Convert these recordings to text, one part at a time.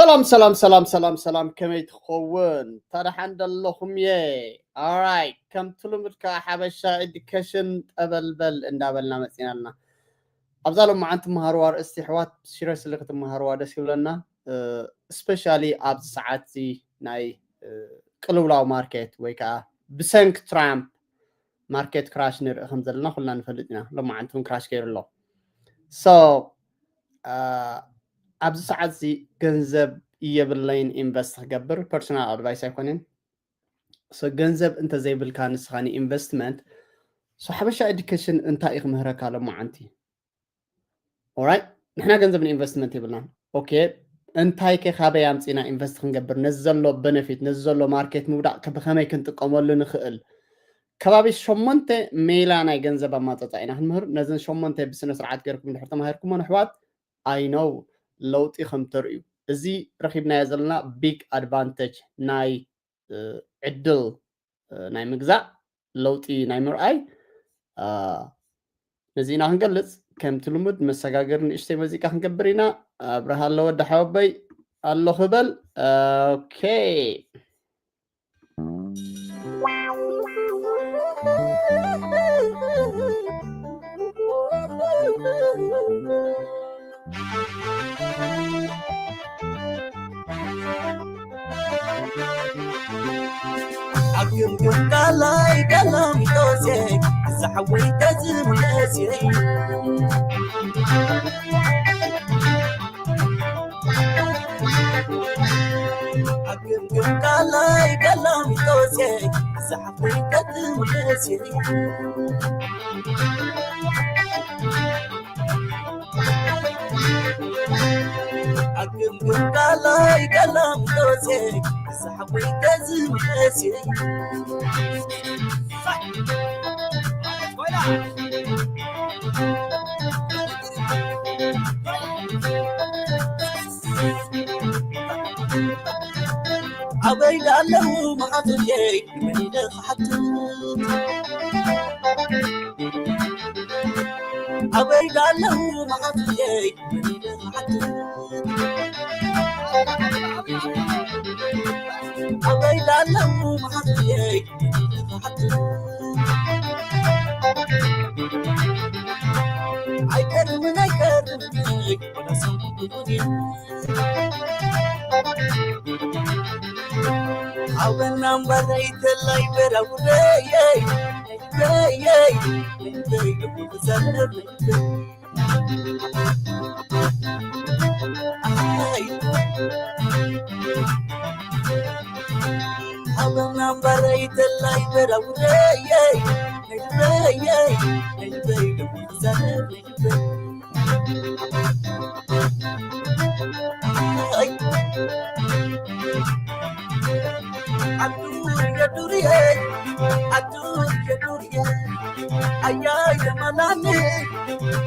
ሰላም ሰላም ሰላም ሰላም ሰላም፣ ከመይ ትኸውን? ታደሓን ደለኹም እየ። Alright፣ ከምቲ ልሙድ ከዓ ሓበሻ ኤዱኬሽን ጠበልበል እንዳበልና መፂና ኣለና። ኣብዛ ሎማዓንቲ ትመሃርዋ ኣርእስቲ ኣሕዋት፣ ሲሪየስሊ ክትመሃርዋ ደስ ይብለና። ስፔሻሊ ኣብዚ ሰዓት እዚ ናይ እ፣ ቅልውላው ማርኬት ወይ ከዓ ብሰንኪ ትራምፕ ማርኬት ክራሽ ንርኢ ከም ዘለና ኩልና ንፈልጥ ኢና። ሎማዓንቲ እውን ክራሽ ገይሩ ኣሎ። So ኣብዚ ሰዓት እዚ ገንዘብ የብለይን ኢንቨስት ክገብር፣ ፐርሶናል ኣድቫይስ ኣይኮነን። So ገንዘብ እንተዘይብልካ ንስኻ ንኢንቨስትመንት፣ so ሓበሻ ኤዱኬሽን እንታይ እዩ ክምህረካ ሎማዓንቲ? Alright፣ ንሕና ገንዘብ ንኢንቨስትመንት የብልናን። ኦኬ፣ እንታይ ከ ካበይ ኣምፂና ኢንቨስት ክንገብር፣ ነዚ ዘሎ ቤነፊት፣ ነዚ ዘሎ ማርኬት ምውዳቕ ከ ብኸመይ ክንጥቀመሉ ንኽእል? ከባቢ ሸሞንተ ሜላ ናይ ገንዘብ ኣማፀፃ ኢና ክንምህር። ነዘን ሸሞንተ ብስነ ስርዓት ገይርኩም እንድሕር ተማሂርኩሞ ንሕዋት፣ I know ለውጢ ከም ተርእዩ። እዚ ረኺብናዮ ዘለና ቢግ ኣድቫንቴጅ ናይ ዕድል ናይ ምግዛእ ለውጢ ናይ ምርኣይ ነዚ ኢና ክንገልፅ። ከምቲ ልሙድ መሰጋገሪ ንእሽተይ መዚቃ ክንገብር ኢና። ኣብርሃ ኣለወ ደሓወበይ ኣሎ ክበል። ኦኬ። ኣብ ግምግም ቃላይ ገላሚጦሴ፣ ዝሓወይ ተዝምለሴ። ኣብ ግምግም ቃላይ ገላሚጦሴ፣ ዝሓወይ ተዝምለሴ። ኣብ ግምግም ቃላይ ገላሚጦሴ፣ ዝሓወይ ተዝምለሴ። ኣበይ ዳለዉ መዓትየይ መን ኢለ ክሓትት? ኣበይ ዳለዉ መዓትየይ መን ኢለ ክሓትት? ኣበይ ዳለዉ መዓትየይ መን ኢለ ክሓትት? ኣይቀርብን ኣይቀርብን ወላ ሰብ ይኹን ሓወና እምበረይ ተላይ በረውረየይ፣ በየይ፣ በየይ፣ ልቡ ብዘለብ ልበይ። ኣይ። ሓወና እምበረይ ተላይ በረውረየይ፣ በየይ፣ በየይ፣ ልቡ ብዘለብ ልበይ። ኣይ። ኣዱየ ዱርየ፣ ኣዱየ ዱርየ፣ ኣያይ የማናኒ፣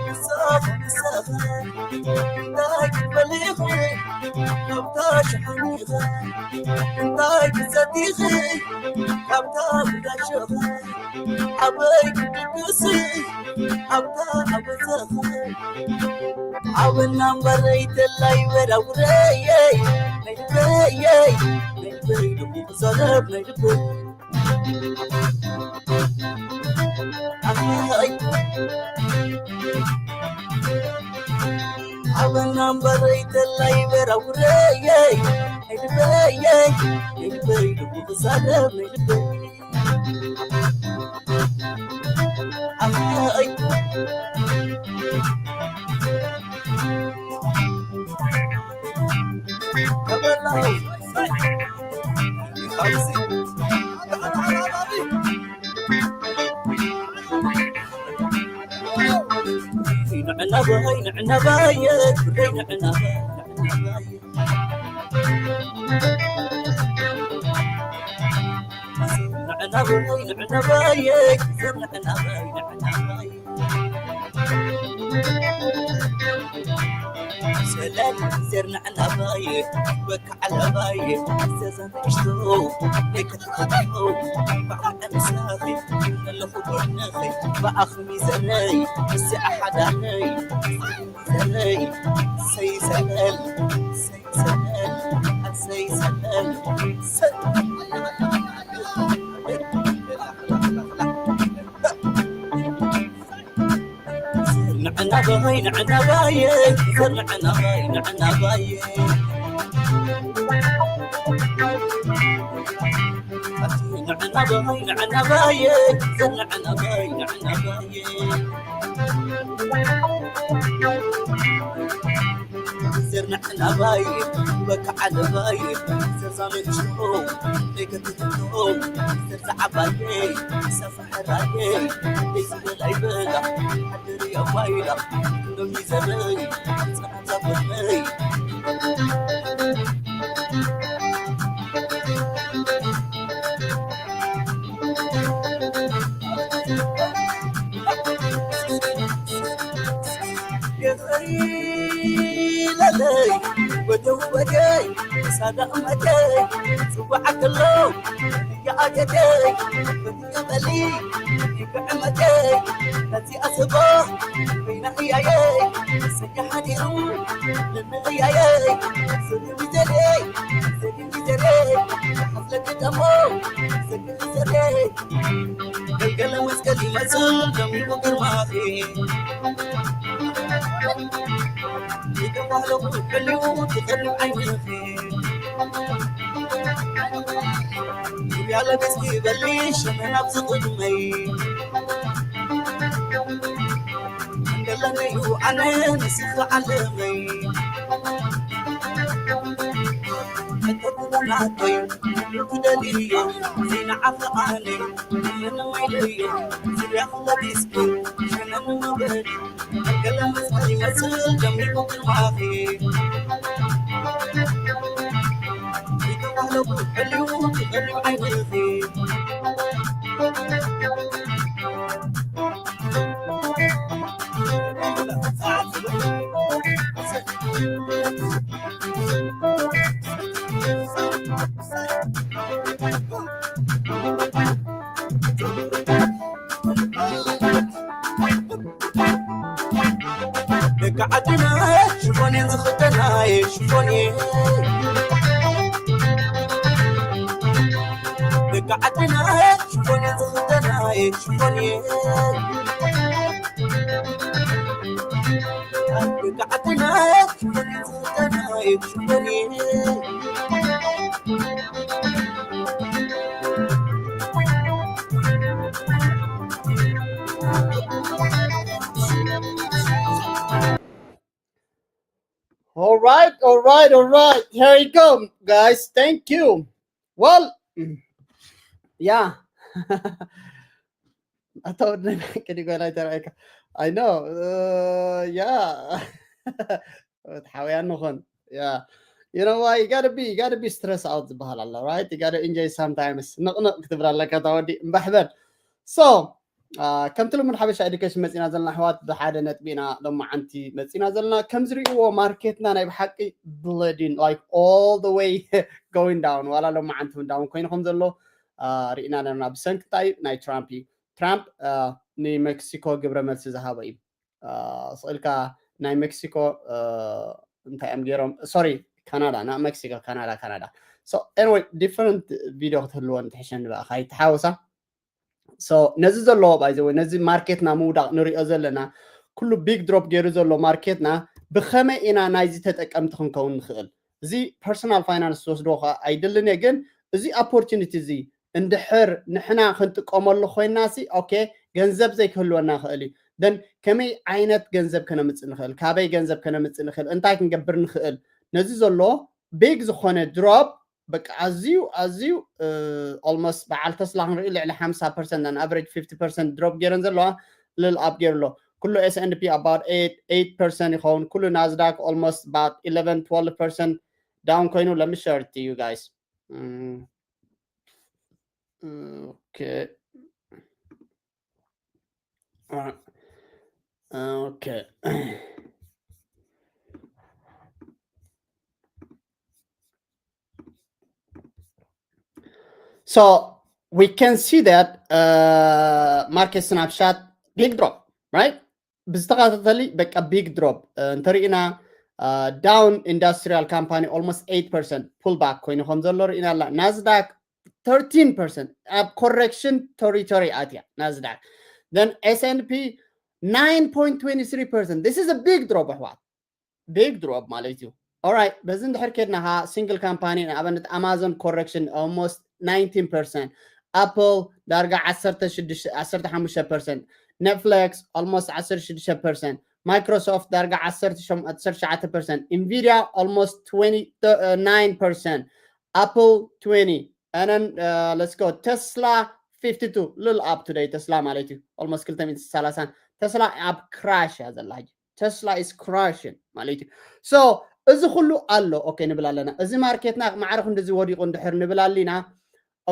ንስኺ፣ ንስኺ፣ እንታይ ክትበሊ ኢኺ ካብታ ሸሓኒኺ? እንታይ ክትሰቲ ኢኺ ካብታ ጉዳሽኺ? ኣበይ ክትድግሲ ኣብታ ኣበዛኺ? ሓወና እምበረይ ተላይ በረውረየይ፣ ናይ ልበየይ፣ ናይ ልበይ፣ ልቡ ክዛረብ ናይ ልበይ። ኣይ። ሓወና እምበረይ ተላይ በረውረየይ፣ ናይ ልበየይ፣ ናይ ልበይ፣ ልቡ ክዛረብ ናይ ልበይ። ኣይ። ንዕናባይ፣ ንዕናባይ፣ ንዕናባይ። ንዕናባይ፣ ንዕናባይ፣ ንዕናባይ። ሰላም ዘር ንዕናባይ፣ በካ ዓለባይ፣ ዘዘን ንእሽቶ፣ ደቂ ተፈጥሮ፣ ብዓል ኣምሳኺ፣ ዘለኹ ጎንኺ፣ ብኣኽሚ ዘነይ፣ እዚኣ ሓዳነይ፣ ዘነይ፣ ሰይ ዘነል፣ ሰይ ዘነል። ንዕናባይ ንዕናባይ ንዕናባይ ንዕናባይ ንዕናባይ ንዕናባይ ንዕናባይ ንዕናባይ ዘር ንዕናባይ በቃ ዓለባይ ዘር ዛመችሮ ዘይከትትቶ ዘር ዝዓባየ ሰፋ ሕራየ ዘይዝበል ኣይበላ ሓደር ያዋይላ እንደሚ ዘበይ ጸናታ ጎነይ የኸይለለይ ወደው ወደይ ሳዳቕ መደይ ጽዋዓ ከሎ ያኣገደይ በሊ ይብዕመደይ ነዚ ኣስቦ በይና እያየይ ሰኛ ሓዲሩ ንንእያየይ ስሪ ሚዘደይ ስሪ ሚዘደይ ሓፍለግጠሞ ስሪ ሚዘደይ ገልገለ መስቀል ይመስል ደሚቁ ግርማኺ ይተባህለኩ ሕልው ትኸልብ ዓይንኺ ያለ ቤትኪ በሊ ሸመን ኣብዚ ቅድመይ እንደለነዩ ኣነ ንስኺ ዓለመይ ተተኩለናተይ ትደልዮ ዘይንዓፍቃኒ ምንም ኣይለዮ ዙርያ ክለቢስኪ ሸመን መበሊ ደቂ ዓድና ሽፎን እየን ዝኽደና ሽፎን እየ ደቂ ዓድና ሽፎን እየን ዝኽደና ሽፎን እየ ደቂ ዓድና ሽፎን እየን ዝኽደና ሽፎን እየ All right, all right, all right. Here you go, guys. Thank you. Well, yeah. ኣታ ወድነይ ቅዲ ጓል ኣይተረኣይካ። I know. Uh, yeah. ተሓውያ ንኾን። Yeah. You know why? You gotta be, you gotta be stressed out ዝበሃል ኣሎ, right? You gotta enjoy sometimes. ንቕንቕ ክትብል ኣለካ እታ ወዲ እምባሕበር። So, ከምቲ ልሙድ ሓበሻ ኤዱኬሽን መፂና ዘለና ኣሕዋት ብሓደ ነጥቢ ኢና ሎማዓንቲ መፂና ዘለና። ከም ዝርእይዎ ማርኬትና ናይ ብሓቂ ብለዲን like all the way going down ዋላ ሎማዓንቲ እውን ዳውን ኮይኑ ከም ዘሎ ርኢና ነርና። ብሰንኪ እንታይ ናይ ትራምፕ እዩ። ትራምፕ ንሜክሲኮ ግብረ መልሲ ዝሃበ እዩ። ስቕልካ ናይ ሜክሲኮ እንታይ እዮም ገይሮም? ሶሪ ካናዳ፣ ና ሜክሲኮ፣ ካናዳ፣ ካናዳ። So anyway different ቪድዮ ክትህልወን ትሕሸኒ ብኣኻ ይተሓወሳ። So ነዚ ዘለዎ ባይዘወ ነዚ ማርኬትና ምውዳቕ ንሪኦ ዘለና ኩሉ ቢግ ድሮፕ ገይሩ ዘሎ ማርኬትና ብኸመይ ኢና ናይዚ ተጠቀምቲ ክንከውን ንኽእል? እዚ ፐርሶናል ፋይናንስ ዝወስድዎ ከዓ ኣይደልን እየ፣ ግን እዚ ኦፖርቹኒቲ እዚ እንድሕር ንሕና ክንጥቀመሉ ኮይና ሲ ኦኬ ገንዘብ ዘይክህልወና ይኽእል እዩ። ደን ከመይ ዓይነት ገንዘብ ከነምፅእ ንኽእል? ካበይ ገንዘብ ከነምፅእ ንኽእል? እንታይ ክንገብር ንኽእል? ነዚ ዘሎ ቢግ ዝኾነ ድሮፕ በቃ ኣዝዩ ኣዝዩ ኦልሞስት በዓል ተስላ ክንርኢ ልዕሊ ሓምሳ ፐርሰንት ን ኣቨሬጅ ፊፍቲ ፐርሰንት ድሮፕ ገይረን ዘለዋ ልል ኣፕ ገይሩ ኣሎ። ኩሉ S and P about eight percent ይኸውን። ኩሉ ናዝዳክ almost about eleven twelve percent down ኮይኑ። Let me share it to you guys. Okay. Okay. So we can see that uh, market snapshot big drop, right? ብዝተኸታተሊ በቃ ቢግ ድሮፕ እንተሪእና Dow Industrial Company almost eight percent pullback ኮይኑ ከም ዘሎ ርኢና ኣላ። Nasdaq thirteen percent ኣብ correction territory ኣትያ Nasdaq። Then S and P nine point twenty three percent. This is a big drop ኣሕዋት፣ big drop ማለት እዩ። Alright፣ በዚ እንድሕር ከድና ከዓ single company ንኣብነት Amazon correction almost nineteen percent፣ Apple ዳርጋ ዓሰርተ ሽዱሽተ ዓሰርተ ሓሙሽተ percent፣ Netflix almost ዓሰርተ ሽዱሽተ percent፣ Microsoft ዳርጋ ዓሰርተ ትሽዓተ percent፣ Nvidia almost twenty nine percent፣ Apple twenty, and then uh, let's go Tesla fifty two፣ little up today Tesla ማለት እዩ። Almost ክልተ ሚእቲ ሰላሳ። Tesla ኣብ crash እያ ዘላ ሕጂ። Tesla is crashing ማለት እዩ። So እዚ ኩሉ ኣሎ። Okay ንብል ኣለና። እዚ ማርኬትና ማዕረ ክንድዚ ወዲቑ እንድሕር ንብል ኣሊና።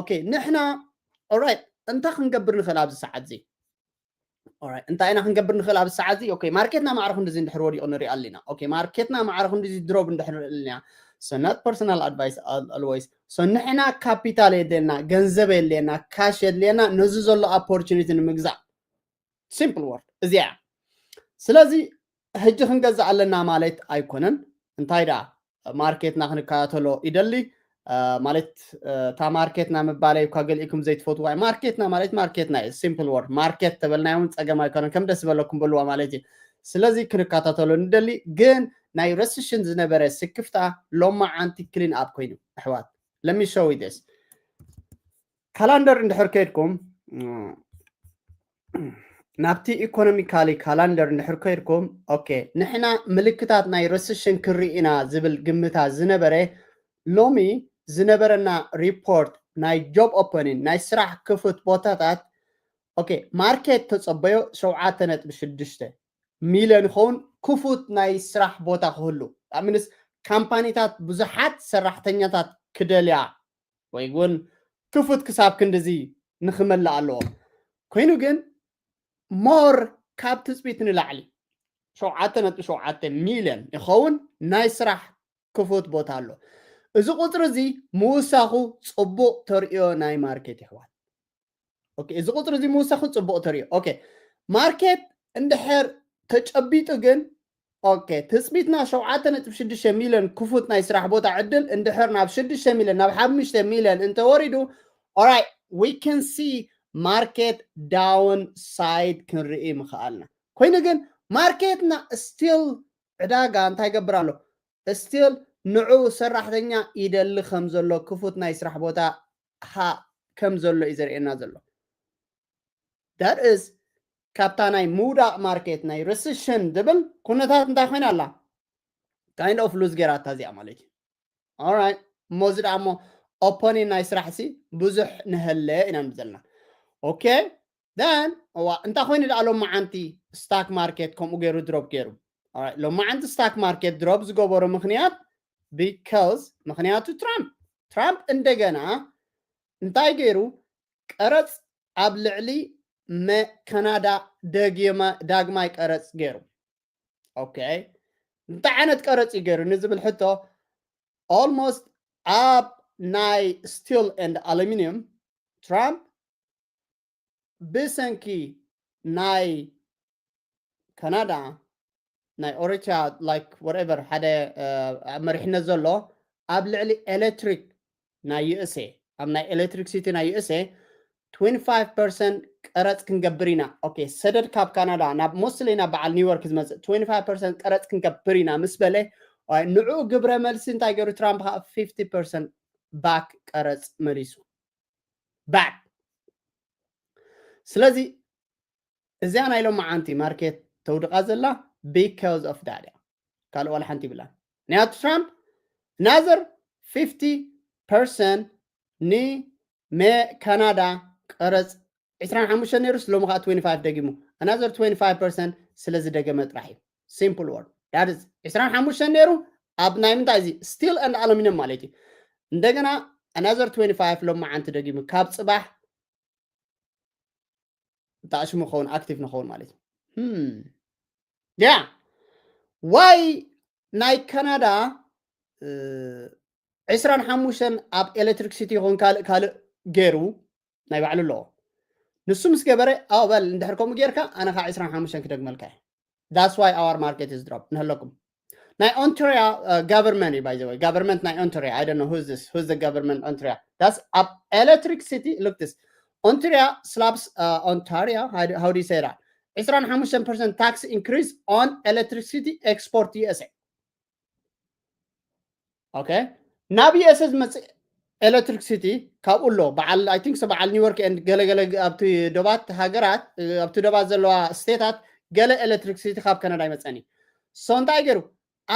Okay ንሕና alright እንታይ ክንገብር ንኽእል ኣብዚ ሰዓት እዚ? Alright እንታይ ኢና ክንገብር ንኽእል ኣብዚ ሰዓት እዚ? Okay ማርኬትና ማዕረ ክንድዚ እንድሕር ወዲቑ ንርኢ ኣሊና። Okay ማርኬትና ማዕረ ክንድዚ drop እንድሕር ንርኢ ኣሊና። So not personal advice always። So ንሕና ካፒታል የድልየና፣ ገንዘብ የድልየና፣ ካሽ የድልየና ነዚ ዘሎ opportunity ንምግዛእ። Simple word እዚኣ። ስለዚ ሕጂ ክንገዝእ ኣለና ማለት ኣይኮነን። እንታይ ደኣ ማርኬትና ክንከታተሎ ይደሊ ማለት እታ ማርኬትና ምባለይ እኳ ገሊእኩም ዘይትፈትዋ ማርኬትና ማለት ማርኬትና እዩ። Simple word ማርኬት ተበልናዮ እውን ፀገም ኣይኮነን። ከም ደስ ዝበለኩም በልዋ ማለት እዩ። ስለዚ ክንከታተሎ ንደሊ ግን ናይ recession ዝነበረ ስክፍታ ሎማዓንቲ clean up ኮይኑ ኣሕዋት። Let me show you this calendar እንድሕር ከድኩም ናብቲ economically calendar እንድሕር ከድኩም okay ንሕና ምልክታት ናይ recession ክርኢ ኢና ዝብል ግምታ ዝነበረ ሎሚ ዝነበረና report ናይ job opening ናይ ስራሕ ክፉት ቦታታት okay ማርኬት ተፀበዮ ሸውዓተ ነጥቢ ሽዱሽተ ሚልዮን ይኸውን ክፉት ናይ ስራሕ ቦታ ክህሉ ምንስ ካምፓኒታት ብዙሓት ሰራሕተኛታት ክደልያ ወይ እውን ክፉት ክሳብ ክንድዚ ንክመልእ ኣለዎ። ኮይኑ ግን more ካብ ትፅቢት ንላዕሊ ሸውዓተ ነጥቢ ሸውዓተ ሚልዮን ይኸውን ናይ ስራሕ ክፉት ቦታ ኣሎ። እዚ ቁፅሪ እዚ ምውሳኹ ፅቡቕ ተርእዮ ናይ ማርኬት ይሕዋት። Okay እዚ ቁፅሪ እዚ ምውሳኹ ፅቡቕ ተርእዮ። Okay ማርኬት እንድሕር ተጨቢጡ ግን okay ትፅቢትና ሸውዓተ ነጥቢ ሽዱሽተ ሚልዮን ክፉት ናይ ስራሕ ቦታ ዕድል እንድሕር ናብ ሽዱሽተ ሚልዮን ናብ ሓሙሽተ ሚልዮን እንተወሪዱ alright we can see market downside ክንርኢ ምኽኣልና። ኮይኑ ግን ማርኬትና still ዕዳጋ እንታይ ይገብር ኣሎ? Still ንዑ ሰራሕተኛ ይደሊ ከም ዘሎ ክፉት ናይ ስራሕ ቦታ ሃ ከም ዘሎ እዩ ዘርእየና ዘሎ። That is ካብታ ናይ ምውዳቕ ማርኬት ናይ recession ድብል ኩነታት እንታይ ኮይና ኣላ? Kind of lose ገይራታ እዚኣ ማለት እዩ። Alright እሞ እዚ ደኣ እሞ opening ናይ ስራሕ ሲ ብዙሕ ንሀለ ኢና ንብል ዘለና። Okay then እዋ እንታይ ኮይኑ ደኣ ሎማዓንቲ stock market ከምኡ ገይሩ drop ገይሩ? Alright ሎማዓንቲ stock market drop ዝገበሮ ምክንያት because ምክንያቱ ትራምፕ ትራምፕ እንደገና እንታይ ገይሩ ቀረፅ ኣብ ልዕሊ መ ካናዳ ደጊመ ዳግማይ ቀረፅ ገይሩ። Okay እንታይ ዓይነት ቀረፅ እዩ ገይሩ ንዝብል ሕቶ almost ኣብ ናይ steel and aluminium ትራምፕ ብሰንኪ ናይ ካናዳ ናይ ኦሬቻ like whatever ሓደ መሪሕነት ዘሎ ኣብ ልዕሊ ኤሌክትሪክ ናይ USA ኣብ ናይ ኤሌክትሪክሲቲ ናይ USA twenty five percent ቀረፅ ክንገብር ኢና። Okay ሰደድ ካብ ካናዳ ናብ mostly ናብ በዓል ኒውዮርክ ዝመፅእ twenty five percent ቀረፅ ክንገብር ኢና ምስ በለ ንዑ ግብረ መልሲ እንታይ ገይሩ ትራምፕ ከዓ fifty percent back ቀረፅ መሊሱ back። ስለዚ እዚኣ ናይ ሎማዓንቲ ማርኬት ተውድቃ ዘላ because of that እያ። ካልእ ዋላ ሓንቲ ይብላን። ምክንያቱ ትራምፕ another fifty percent ንመ ካናዳ ቀረፅ ዕስራን ሓሙሽተን ነይሩስ ሎሚ ከዓ twenty five ደጊሙ another twenty five percent ስለ ዝደገመ ጥራሕ እዩ። Simple word that is ዕስራን ሓሙሽተን ነይሩ ኣብ ናይ ምንታይ እዚ steel and aluminium ማለት እዩ። እንደገና another twenty five ሎማዓንቲ ደጊሙ ካብ ፅባሕ ተኣሽሙ ክኸውን active ንኸውን ማለት እዩ። ያ ዋይ ናይ ካናዳ ዕስራን ሓሙሽተን ኣብ ኤሌክትሪክሲቲ ይኹን ካልእ ካልእ ገይሩ ናይ ባዕሉ ኣለዎ። ንሱ ምስ ገበረ ኣው በል እንድሕር ከምኡ ጌርካ ኣነ ከዓ ዕስራን ሓሙሽተን ክደግመልካ እየ። That's why our market is drop ንህለኩም። ናይ Ontario government እዩ, by the way, government ናይ Ontario. I don't know who's this, who's the government Ontario. That's up electricity. Look this. Ontario slabs, uh, Ontario, how do, how do you say that? It's around how much ten percent tax increase on electricity export U S A. Okay. ናብ U S A ዝመጽእ electricity ካብኡ ኣሎ። በዓል፣ I think so፣ በዓል New York and ገለገለ፣ ኣብቲ ደባት ሃገራት፣ ኣብቲ ደባት ዘለዋ ስቴታት፣ ገለ electricity ካብ ካናዳ ይመጸኒ። So እንታይ ገይሩ?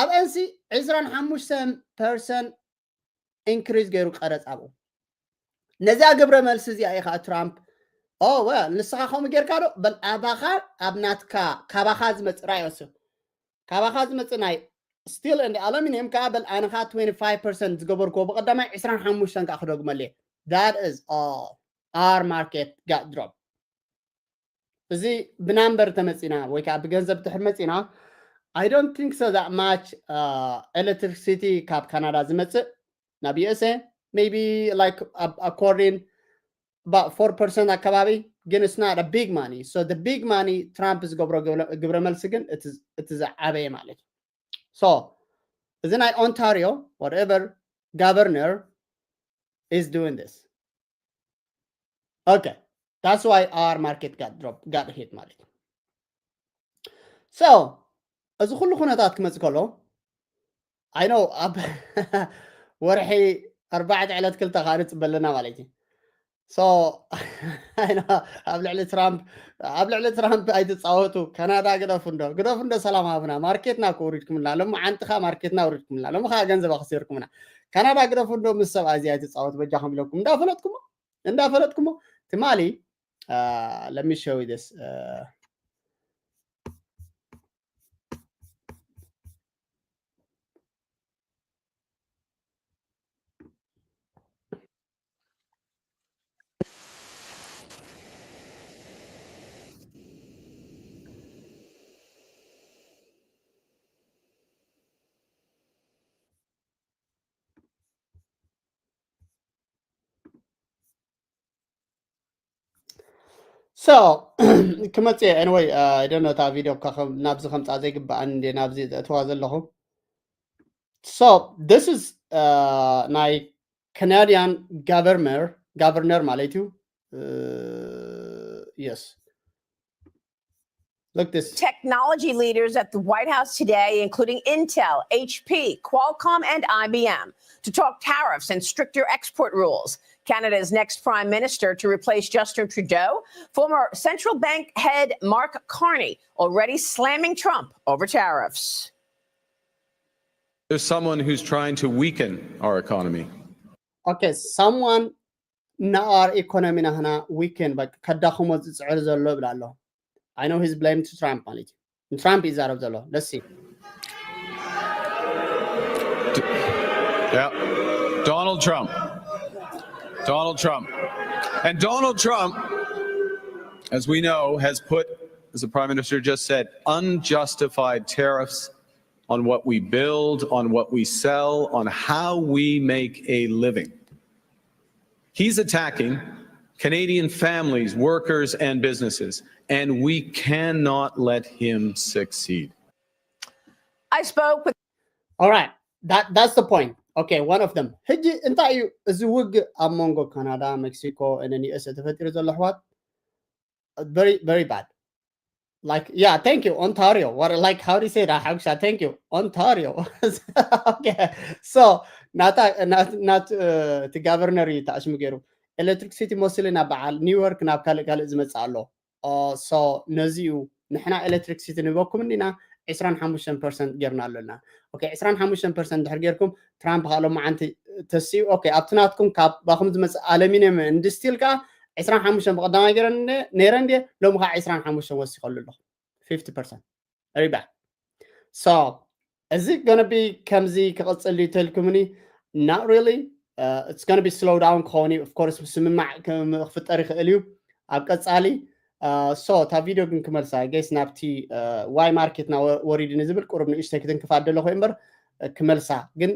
ኣብአንሲ ዕስራን ሓሙሽተን ፐርሰንት increase ገይሩ ቀረጽ ኣብኡ። ነዚኣ ግብረ መልሲ እዚኣ እዩ ከዓ ትራምፕ፣ "ኦ፣ well፣ ንስኻ ከምኡ ጌርካ ዶ? በል ኣባኻ፣ ኣብ ናትካ፣ ካባኻ ዝመጽእ ራእዮስ፣ ካባኻ ዝመጽእ ናይ steel and aluminium ከዓ፣ በል ኣነኻ twenty five percent ዝገበርክዎ ብቐዳማይ ዕስራን ሓሙሽተን ከዓ ክደግመሉ እየ." That is all. Our market got drop. እዚ ብናምበር ተመጺና ወይ ከዓ ብገንዘብ ድሕር መጺና፣ I don't think so that much, uh, electricity ካብ ካናዳ ዝመጽእ ናብ U S A, maybe, like, according about four percent ኣካባቢ፣ ግን it's not a big money. So the big money ትራምፕ ዝገብሮ ግብረ፣ ግብረ መልሲ ግን እቲ፣ እቲ ዝዓበየ ማለት እዩ። So እዚ ናይ Ontario whatever governor is doing this. Okay, that's why our market got drop, got hit ማለት እዩ። So እዚ ኩሉ ኩነታት ክመጽእ ከሎ፣ I know ኣብ ወርሒ ኣርባዕተ ዕለት ክልተ ከዓ ንጽበ ኣለና ማለት እዩ። So I know ኣብ ልዕሊ ትራምፕ፣ ኣብ ልዕሊ ትራምፕ ኣይትጻወቱ። ካናዳ ግደፉ እንዶ፣ ግደፉ እንዶ፣ ሰላም ሃቡና። ማርኬትና እኮ ውሪድኩምና። ሎሚ ዓንጥኻ ማርኬትና ውሪድኩምና። ሎሚ ከዓ ገንዘብ ኣኽሲርኩምና። ካናዳ ግደፉ እንዶ፣ ምስ ሰብኣይ እዚ ኣይትጻወቱ በጃኹም ኢለኩም። እንዳፈለጥኩሞ፣ እንዳፈለጥኩሞ። ትማሊ፣ uh, let me show you this. Uh, So ክመጽእ እየ። Anyway, uh, I don't know፣ እታ ቪድዮ እኳ ከም፣ ናብዚ ከምጻ ዘይግባኣን እንዴ ናብዚ ዘእትዋ ዘለኹ። So this is, uh, ናይ Canadian governor, governor ማለት እዩ። Uh, yes. Look this. Technology leaders at the White House today, including Intel, H P, Qualcomm, and I B M, to talk tariffs and stricter export rules. Canada's next prime minister to replace Justin Trudeau, former central bank head Mark Carney, already slamming Trump over tariffs. There's someone who's trying to weaken our economy. Okay, someone ን our economy ናህና weaken፣ በቃ፣ ከዳኽሞ ዝጽዕር ዘሎ ይብል ኣሎ። I know he's blamed to Trump ማለት እዩ። ንትራምፕ ይዛረብ ዘሎ። Let's see. Yeah. Donald Trump. Donald Trump. And Donald Trump, as we know, has put, as the prime minister just said, unjustified tariffs on what we build, on what we sell, on how we make a living. He's attacking Canadian families, workers, and businesses, and we cannot let him succeed. I spoke with All right, that, that's the point. Okay, one of them. ሕጂ እንታይ እዩ እዚ ውግእ ኣብ መንጎ ካናዳ፣ ሜክሲኮ፣ and U S A ተፈጢሩ ዘሎ ኣሕዋት? Very, very bad. Like, yeah, thank you, Ontario. What, like, how do you say that? ሓጉሻ፣ thank you, Ontario. Okay, so ናታ፣ ናት፣ ናት፣ እቲ ጋቨርነር እዩ ተኣሽሙ ገይሩ። ኤሌክትሪክሲቲ ሞስሊ ናብ በዓል ኒውዮርክ፣ ናብ ካልእ ካልእ ዝመጽእ ኣሎ። So ነዚ እዩ ንሕና ኤሌክትሪክሲቲ ንህበኩም እንዲና ዕስራን ሓሙሽተን ፐርሰንት ጌርና ኣለና። Okay፣ ዕስራን ሓሙሽተን ፐርሰንት ድሕር ጌርኩም፣ ትራምፕ ከዓ ሎማዓንቲ ተሲኡ፣ okay፣ ኣብቲ ናትኩም ካብ ባኹም ዝመፅእ ኣለሚንየም እንድ ስቲል ከዓ ዕስራን ሓሙሽተን ብቐዳማይ ገይረ ነይረ እንድየ፣ ሎሚ ከዓ ዕስራን ሓሙሽተን ወሲኸሉ ኣለኹ። ፊፍቲ ፐርሰንት ሪባክ። So እዚ gonna be ከምዚ ክቕፅል ድዩ ተልኩምኒ? Not really. It's gonna be slow down ክኸውን እዩ። Of course ምስምማዕ ክፍጠር ይኽእል እዩ ኣብ ቀፃሊ። So እታ ቪድዮ ግን ክመልሳ፣ I guess፣ ናብቲ ዋይ ማርኬትና ወሪድኒ ዝብል ቁሩብ ንእሽተይ ክትንክፋ ደለኹ እምበር ክመልሳ ግን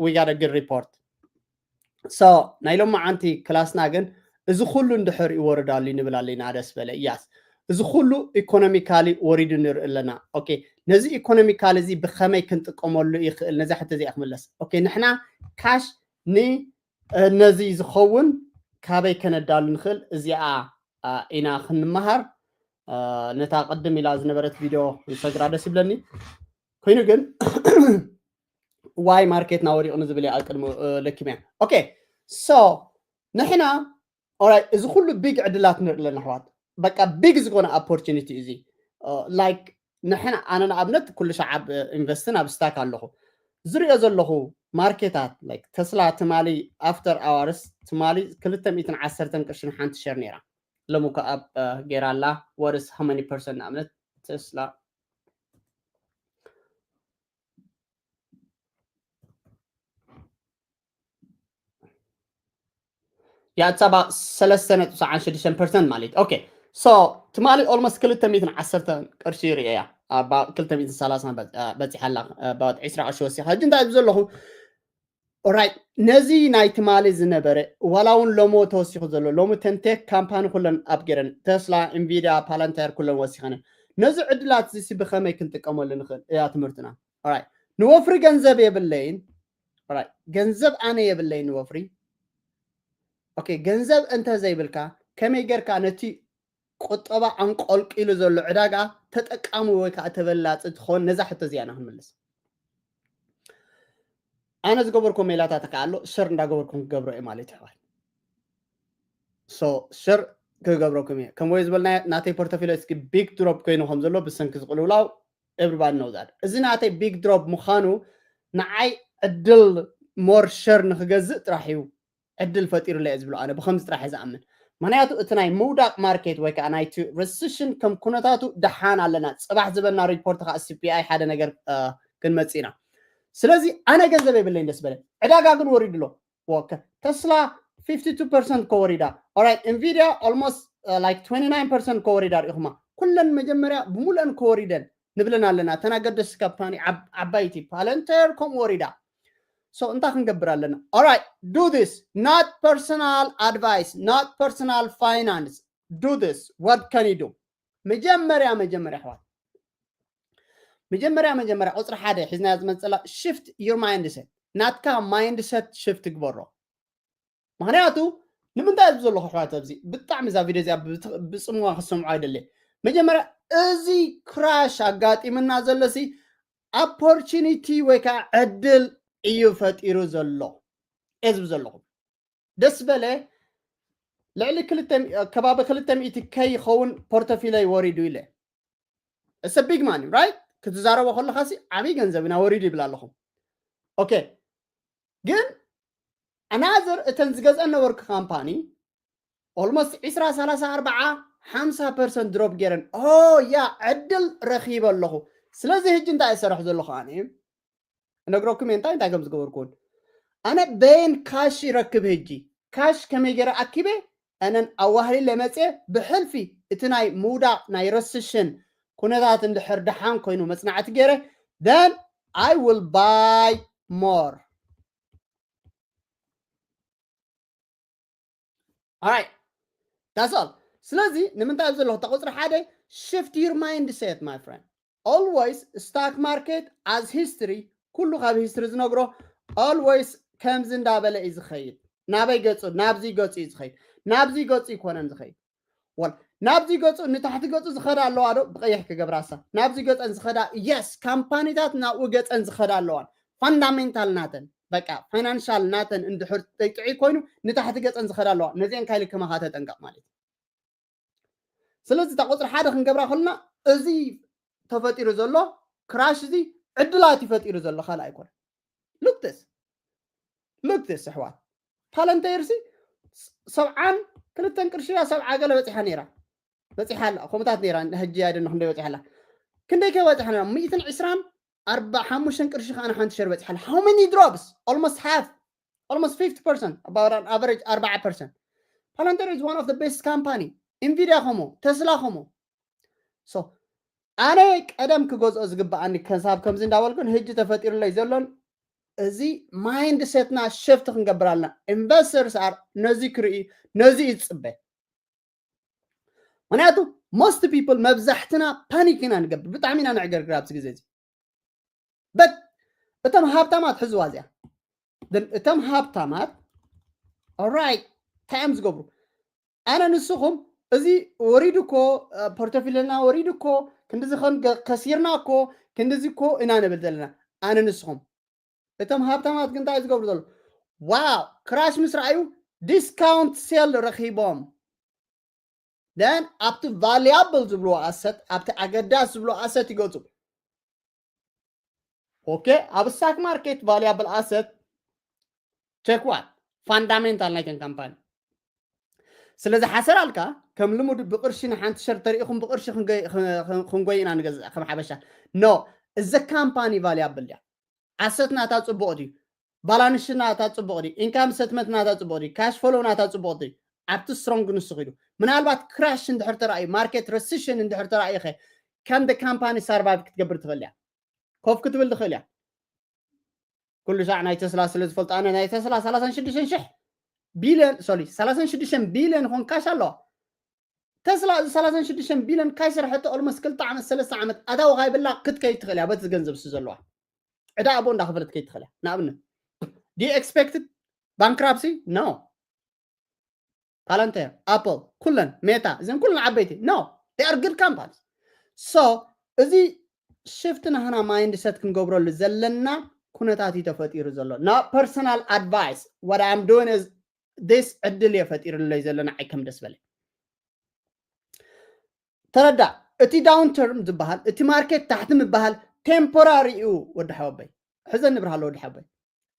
we got a good report። So ናይ ሎማዓንቲ ክላስና ግን እዚ ኩሉ እንድሕር ይወርድ ኣሎ ንብል ኣለና። ደስ በለ እያስ። እዚ ኩሉ ኢኮኖሚካሊ ወሪዱ ንርኢ ኣለና። ኦኬ፣ ነዚ ኢኮኖሚካሊ እዚ ብኸመይ ክንጥቀመሉ ይኽእል? ነዛ ሕቶ እዚኣ ክምለስ። ኦኬ፣ ንሕና ካሽ ን ነዚ ዝኸውን ካበይ ከነዳሉ ንኽእል? እዚኣ ኢና ክንመሃር። ነታ ቅድም ኢላ ዝነበረት ቪድዮ ንሰግራ ደስ ይብለኒ። ኮይኑ ግን ዋይ ማርኬትና ወዲቑ ንዝብል እያ ኣብ ቅድሚ ለኪመያ። ኦኬ፣ ሶ ንሕና ኦራይት፣ እዚ ኩሉ ቢግ ዕድላት ንርኢ ኣለና ኣሕዋት። በቃ ቢግ ዝኾነ ኦፖርቹኒቲ እዚ። ላይክ ንሕና፣ ኣነ ንኣብነት ኩሉ ሻዕ ኣብ ኢንቨስትን ኣብ ስታክ ኣለኹ። ዝሪኦ ዘለኹ ማርኬታት ላይክ ተስላ ትማሊ ኣፍተር ኣዋርስ ትማሊ ክልተ ሚእትን ዓሰርተን ቅርሽን ሓንቲ ሸር ነይራ። ሎሚ እኮ ኣብ ገይራ ኣላ። ወርስ ሃመኒ ፐርሰንት ንኣብነት ተስላ ያትሳባ ሰለስተ ነጥቢ ሰዓን ሽዱሽተ ፐርሰንት ማለት። ኦኬ፣ ሶ ትማሊ ኦልሞስት ክልተ ሚእትን ዓሰርተ ቅርሺ ርእያ። ክልተ ሚእትን ሰላሳ በፂሓላ። ዒስራ ቅርሺ ወሲኻ ሕጂ እንታይ ዘለኹ? ኦራይት፣ ነዚ ናይ ትማሊ ዝነበረ ዋላ እውን ሎሚ ተወሲኹ ዘሎ፣ ሎሚ ተንቴክ ካምፓኒ ኩለን ኣብ ገይረን፣ ተስላ፣ ኢንቪድያ፣ ፓላንታየር ኩለን ወሲኸን። ነዚ ዕድላት እዚ ብኸመይ ክንጥቀመሉ ንኽእል እያ ትምህርትና። ኦራይት፣ ንወፍሪ ገንዘብ የብለይን። ኦራይት፣ ገንዘብ ኣነ የብለይን ንወፍሪ። ኦኬ፣ ገንዘብ እንተ ዘይብልካ ከመይ ጌርካ ነቲ ቁጠባ ኣንቆልቂሉ ዘሎ ዕዳጋ ተጠቃሚ ወይ ከዓ ተበላፂ ትኸውን? ነዛ ሕቶ እዚኣ ኢና ክንምልስ። ኣነ ዝገበርኩ ሜላታት ከዓ ኣሎ፣ ሸር እንዳገበርኩም ክገብሮ እየ ማለት ይሕዋል። ሶ ሸር ክገብረኩም እየ። ከም ወይ ዝበልና ናተይ ፖርቶፊሎ እስኪ ቢግ ድሮፕ ኮይኑ ከም ዘሎ ብሰንኪ ዝቅልውላው ኤቭሪባዲ ኖው ዛት። እዚ ናተይ ቢግ ድሮፕ ምዃኑ ንዓይ ዕድል ሞር ሸር ንክገዝእ ጥራሕ እዩ ዕድል ፈጢሩለይ እየ ዝብሎ። ኣነ ብከምዚ ጥራሕ እየ ዝኣምን። ምክንያቱ እቲ ናይ ምውዳቅ ማርኬት ወይ ከዓ ናይቲ ሪስሽን ከም ኩነታቱ ደሓን ኣለና። ፅባሕ ዝበና ሪፖርት ከዓ ሲፒኣይ ሓደ ነገር ክንመፅእ ኢና። ስለዚ ኣነ ገንዘብ የብለይን ደስ በለ። ዕዳጋ ግን ወሪዱ ኣሎ። ኦኬ፣ ተስላ ፊፍቲ ቱ ፐርሰንት ከወሪዳ። ኦራይት፣ ኢንቪድያ ኦልሞስት ላይክ ትዌንቲ ናይን ፐርሰንት ከወሪዳ ርኢኹማ። ኩለን መጀመርያ ብሙሉአን ከወሪደን ንብለን ኣለና። እተን ኣገደስቲ ካምፓኒ ዓባይቲ ፓለንተር ከምኡ ወሪዳ። ሶ እንታይ ክንገብር ኣለና? Alright, do this, not personal advice, not personal finance. Do this. What can you do? መጀመርያ መጀመርያ ኣሕዋት፣ መጀመርያ መጀመርያ ቁፅሪ ሓደ ሒዝናያ ዝመፀላ፣ ሽፍት ዩር ማይንድሰት። ናትካ ማይንድሰት ሽፍት ግበሮ። ምክንያቱ ንምንታይ ኣብዚ ዘለኹ ኣሕዋት፣ ኣብዚ ብጣዕሚ እዛ ቪድዮ እዚኣ ብፅምዋ ክሰምዖ ኣይደለ። መጀመርያ እዚ ክራሽ ኣጋጢምና ዘሎሲ ኣፖርቹኒቲ ወይ ከዓ ዕድል እዩ ፈጢሩ ዘሎ እየ ዝብል ዘለኹ። ደስ በለ ልዕሊ ከባቢ ክልተ ሚእቲ ከይ ይኸውን ፖርቶፊለይ ወሪዱ ኢለ። እሰ ቢግ ማኒ ራይት? ክትዛረቦ ከለካ ሲ ዓብይ ገንዘብ ኢና ወሪዱ ይብል ኣለኹ። ኦኬ፣ ግን ኣናዘር እተን ዝገዝአን ነበርኩ ካምፓኒ ኦልሞስት ዒስራ፣ ሰላሳ፣ ኣርብዓ፣ ሓምሳ ፐርሰንት ድሮፕ ገይረን። ኦ ያ ዕድል ረኺበ ኣለኹ። ስለዚ ሕጂ እንታይ እሰርሕ ዘለኹ ኣነ እነግረኩም እየ እንታይ እንታይ ከም ዝገበርኩን። ኣነ በየን ካሽ ይረክብ ሕጂ? ካሽ ከመይ ገይረ ኣኪበ? ኣነን ኣዋህሊለ መፅየ ብሕልፊ እቲ ናይ ምውዳቕ ናይ ረስሽን ኩነታት እንድሕር ደሓን ኮይኑ መፅናዕቲ ገይረ፣ then I will buy more. Alright, that's all. ስለዚ ንምንታይ ኣብ ዘለኹ እታ ቁፅሪ ሓደ፣ shift your mindset my friend. Always stock market as history፣ ኩሉ ካብ ሂስትሪ ዝነግሮ፣ always ከምዚ እንዳበለ እዩ ዝኸይድ። ናበይ ገፁ? ናብዚ ገፁ እዩ ዝኸይድ። ናብዚ ገፁ ይኮነን ዝኸይድ። ወል ናብዚ ገፁ ንታሕቲ ገፁ ዝኸዳ ኣለዋ ዶ? ብቀይሕ ክገብራሳ ናብዚ ገፀን ዝኸዳ፣ የስ፣ ካምፓኒታት ናብኡ ገፀን ዝኸዳ ኣለዋን። ፋንዳሜንታል ናተን፣ በቃ ፋይናንሻል ናተን እንድሕር ጥዕይ ኮይኑ ንታሕቲ ገፀን ዝኸዳ ኣለዋ። ነዚአን ካይልክመኻ ተጠንቀቕ ማለት እዩ። ስለዚ እታ ቁፅሪ ሓደ ክንገብራ ከለና እዚ ተፈጢሩ ዘሎ ክራሽ እዚ ዕድላት እዩ ፈጢሩ ዘሎ፣ ካልእ ኣይኮነ። ሉክትስ ሉክትስ ኣሕዋት፣ ፓለንተይርሲ ሰብዓን ክልተን ቅርሺ እያ፣ ሰብዓ ገለ በፂሓ ነይራ፣ በፂሓ ኣላ፣ ከምኡታት ነይራ። ሕጂ ኣይደነ ክንደይ በፂሓ ኣላ፣ ክንደይ ከ በፂሓ ነይራ? ሚእትን ዕስራን ኣርባ ሓሙሽተን ቅርሺ ከዓ ሓንቲ ሸር በፂሓ ኣላ። How many drops? Almost half, almost fifty percent, about an average ኣርባዓ ፐርሰንት። ፓለንተር is one of the best company። ኢንቪድያ ከምኡ፣ ተስላ ከምኡ። ሶ ኣነ ቀደም ክገዝኦ ዝግብኣኒ ከሳብ ከምዚ እንዳበልኩን ሕጂ ተፈጢሩለይ ዘሎን እዚ ማይንድ ሴትና ሽፍት ክንገብር ኣለና። ኢንቨስተርስ ኣር ነዚ ክርኢ፣ ነዚ ይፅበ። ምክንያቱ most people መብዛሕትና ፓኒክ ኢና ንገብር፣ ብጣዕሚ ኢና ንዕገርግር ኣብዚ ግዜ እዚ። በት እቶም ሃብታማት ሕዝዋ እዚኣ። እቶም ሃብታማት ኦራይት እንታይ እዮም ዝገብሩ? ኣነ ንስኹም እዚ ወሪዱ እኮ ፖርቶፊልና ወሪዱ እኮ ክንዲዚ ከሲርና እኮ ክንዲዚ እኮ ኢና ንብል ዘለና። ኣነ ንስኹም እቶም ሃብታማት ግን እንታይ ዝገብሩ ዘሎ? ዋው ክራሽ ምስ ረኣዩ ዲስካውንት ሴል ረኺቦም ደን ኣብቲ ቫልያብል ዝብልዎ ኣሰት ኣብቲ ኣገዳስ ዝብልዎ ኣሰት ይገፁ። ኦኬ ኣብ ስታክ ማርኬት ቫልያብል ኣሰት ቸክዋት ፋንዳሜንታል ናይተን ካምፓኒ ስለዚ ሓሰር ኣልካ ከም ልሙድ ብቅርሺ ንሓንቲ ሸር ተሪኢኹም ብቅርሺ ክንጎይ ኢና ንገዝእ ከም ሓበሻ ኖ እዚ ካምፓኒ ቫልያብል እያ ኣሰት ናታ ፅቡቕ ድዩ ባላንሽ ናታ ፅቡቕ ድዩ ኢንካም ስተትመንት ናታ ፅቡቕ ድዩ ካሽ ፎሎ ናታ ፅቡቕ ድዩ ኣብቲ ስትሮንግ ንሱ ኪዱ ምናልባት ክራሽ እንድሕር ተራእዩ ማርኬት ረሲሽን እንድሕር ተራእዩ ኸ ከም ካምፓኒ ሳርቫይቭ ክትገብር ትኽእል እያ ኮፍ ክትብል ትኽእል እያ ኩሉ ሻዕ ናይ ተስላ ስለ ዝፈልጦ ኣነ ናይ ተስላ ሰላሳን ሽዱሽተን ሽሕ ቢልዮን ሶሪ ሰላሳን ሽዱሽተን ቢልዮን ኾን ካሽ ኣለዋ ተስላ እዚ ሰላሳን ሽዱሽተን ቢልዮን ካይ ስርሐቶ ኦልሞስት ክልተ ዓመት ሰለስተ ዓመት ኣታዊ ካይብላ ክትከይድ ትኽእል እያ በቲ ገንዘብ ስ ዘለዋ ዕዳ ኣቦ እንዳኸፈለት ከይድ ትኽእል እያ ንኣብነት do you expect bankruptcy no Palantir Apple ኩለን Meta እዘን ኩለን ዓበይቲ no they are good companies so እዚ ሽፍት ናህና ማይንድሰት ክንገብረሉ ዘለና ኩነታት እዩ ተፈጢሩ ዘሎ ና personal advice what I'm doing is this ዕድል እየ ፈጢርለይ ዘሎ ንዓይ ከም ደስ በለ ተረዳ እቲ downturn ዝበሃል እቲ ማርኬት ታሕቲ ምበሃል temporary እዩ ወዲ ሓወበይ ሕዘ ንብርሃሎ ወዲ ሓወበይ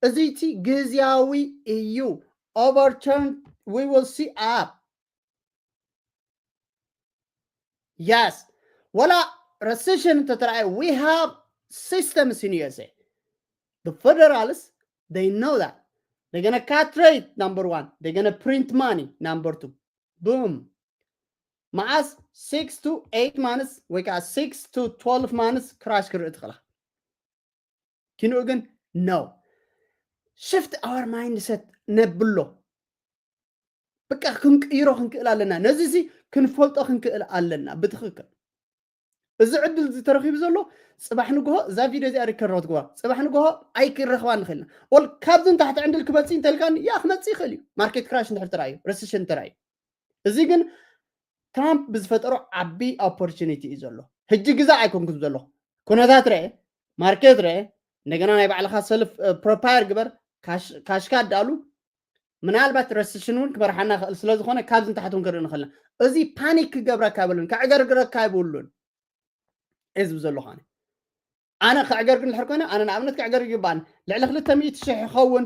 እዚ እቲ ግዝያዊ እዩ overturn we will see up yes ወላ recession እንተተረኣየ we have systems in USA the federals they know that they're gonna cut rate number one they're gonna print money number two boom መዓስ six to eight months ወይ ከዓ six to twelve months crash ክርኢ ትኽእላ ኪንኡ ግን no shift our mindset ነብሎ በቃ ክንቅይሮ ክንክእል ኣለና ነዚ ዚ ክንፈልጦ ክንክእል ኣለና ብትኽክል እዚ ዕድል እዚ ተረኺቡ ዘሎ ፅባሕ ንግሆ እዛ ቪድዮ እዚኣ ሪከርድ ክትግባ ፅባሕ ንግሆ ኣይክረኽባ ንኽእልና ወል ካብዚ ንታሕቲ ዕንድል ክመፅእ እንተልካኒ ያ ክመፅእ ይኽእል እዩ ማርኬት ክራሽ እንድሕር ተራእዩ ረሲሽን ተራእዩ እዚ ግን ትራምፕ ብዝፈጠሮ ዓቢ ኦፖርቹኒቲ እዩ ዘሎ ሕጂ ግዛ ኣይኮንኩም ዘለኹ ኩነታት ርአ ማርኬት ርአ እንደገና ናይ ባዕልኻ ሰልፍ ፕሮፓየር ግበር ካሽካ ኣዳሉ ምናልባት ረስሽን እውን ክመርሓና ክእል ስለዝኾነ ካብዚ ንታሕት እውን ክርኢ ንኽእልና እዚ ፓኒክ ክገብረካ ይብሉን ከዕገርግረካ ይብሉን ህዝቢ ዘለኹ ኣነ ኣነ ከዕገርግ እንድሕር ኮይነ ኣነ ንኣብነት ከዕገርግ ይግባኣኒ ልዕሊ ክልተ ሚእቲ ሽሕ ይኸውን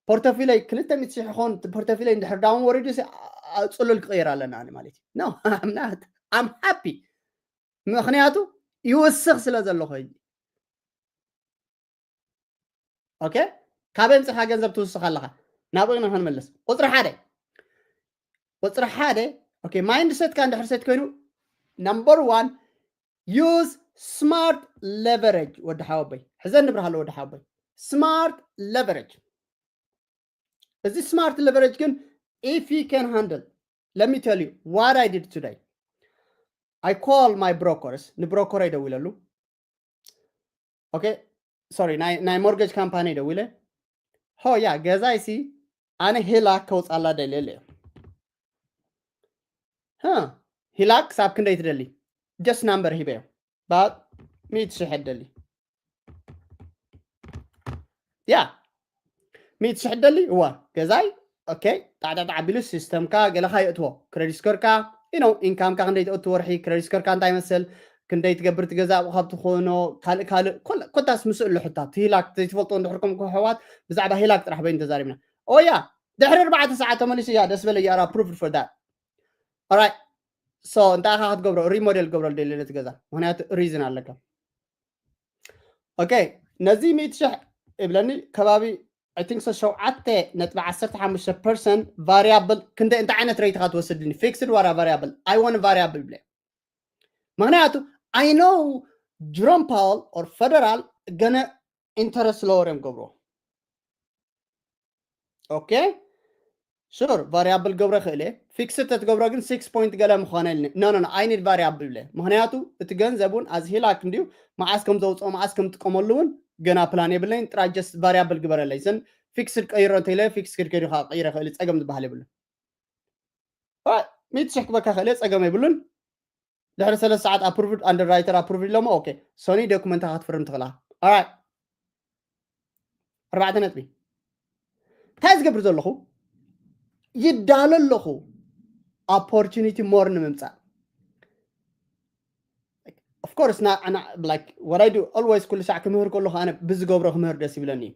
ፖርቶፊለይ ክልተ ሚእቲ ሽሕ ይኸውን ፖርቶፊለይ እንድሕር ዳውን ወሪዱ ፅሉል ክቕይር ኣለና ኣነ ማለት እዩ no I'm not I'm happy ምኽንያቱ ይውስኽ ስለ ዘሎ ኮይኑ ኦኬ ካበይ ምፅኻ ገንዘብ ትውስኽ ኣለኻ ናብኡ ኢና ክንምልስ ቁፅሪ ሓደ ቁፅሪ ሓደ ኦኬ ማይንድ ሰትካ እንድሕር ሰት ኮይኑ number one use smart leverage ወዲ ሓወበይ ሕዘ ንብርሃሎ ወዲ ሓወበይ smart leverage እዚ smart leverage ግን if you can handle let me tell you what I did today I call my brokers ንብሮከረይ ደዊለሉ okay sorry ናይ ናይ mortgage company ደዊለ ሆ ያ ገዛይ ሲ ኣነ ሂላክ ከውፃላ ደልየለ ሂላክ ክሳብ ክንደይ ትደሊ just number ሂበዮ ባ ሚእቲ ሽሕ ደሊ ያ ሚእቲ ሽሕ ደሊ እዋ ገዛይ okay ጣዕጣዕ ዓቢሉ ሲስተምካ ገለካ የእትዎ credit score ካ you know income ካ ክንደይ ትእቱ ወርሒ credit score ካ እንታይ መስል ክንደይ ትገብር ትገዛ ካብ ትኾኖ ካልእ ካልእ ኮታስ ምስእሉ ሕታ ትሂላክ ዘይትፈልጦ እንድሕርኩም ክሕዋት ብዛዕባ ሂላክ ጥራሕ በይን ተዛሪብና ኦያ ድሕሪ ኣርባዕተ ሰዓት ተመሊሱ ያ ደስ በለ you are approved for that alright so እንታይ ኢኻ ክትገብሮ remodel ገብረሉ ደሊ ነቲ ገዛ ምክንያቱ reason ኣለካ okay ነዚ ሚእቲ ሽሕ ይብለኒ ከባቢ I think so ሸውዓተ ነጥቢ ዓሰርተ ሓሙሽተ percent variable ክንደ እንታይ ዓይነት rate ኢኻ ትወስድኒ fixed ዋላ variable I want variable ይብለ ምክንያቱ I know Jerome Powell or federal gonna interest lower እዮም ገብርዎ okay Sure, variable ገብረ ክእል እየ። Fixed ተትገብሮ ግን six point ገለ ምኾነ ኢልኒ። No, no, no, I need variable እብለ። ምኽንያቱ እቲ ገንዘብ እውን as HELOC እንድዩ፣ መዓስ ከም ዘውፅኦ፣ መዓስ ከም ጥቀመሉ እውን ገና ፕላን የብለይን። ጥራይ just variable ግበረለይ። ዘን fixed ቀይሮ እንተኢለ fixed ከይዱ ከዓ ቀይረ ክእል፣ ፀገም ዝበሃል የብሉን። ሚእቲ ሽሕ ክበካ ክእል እየ፣ ፀገም የብሉን። ድሕሪ ሰለስተ ሰዓት approved፣ underwriter approved ኢሎሞ። ኦኬ፣ ሶኒ ዶክመንታ ክትፍርም ትኽእላ። Alright፣ ኣርባዕተ ነጥቢ። እንታይ ዝገብር ዘለኹ? ይዳሎ ኣለኹ opportunity more ንምምፃእ። Of course፣ ና- ና- like what I do always፣ ኩሉ ሳዕ ክምህር ከለኹ ኣነ ብዝገብሮ ክምህር ደስ ይብለኒ እዩ።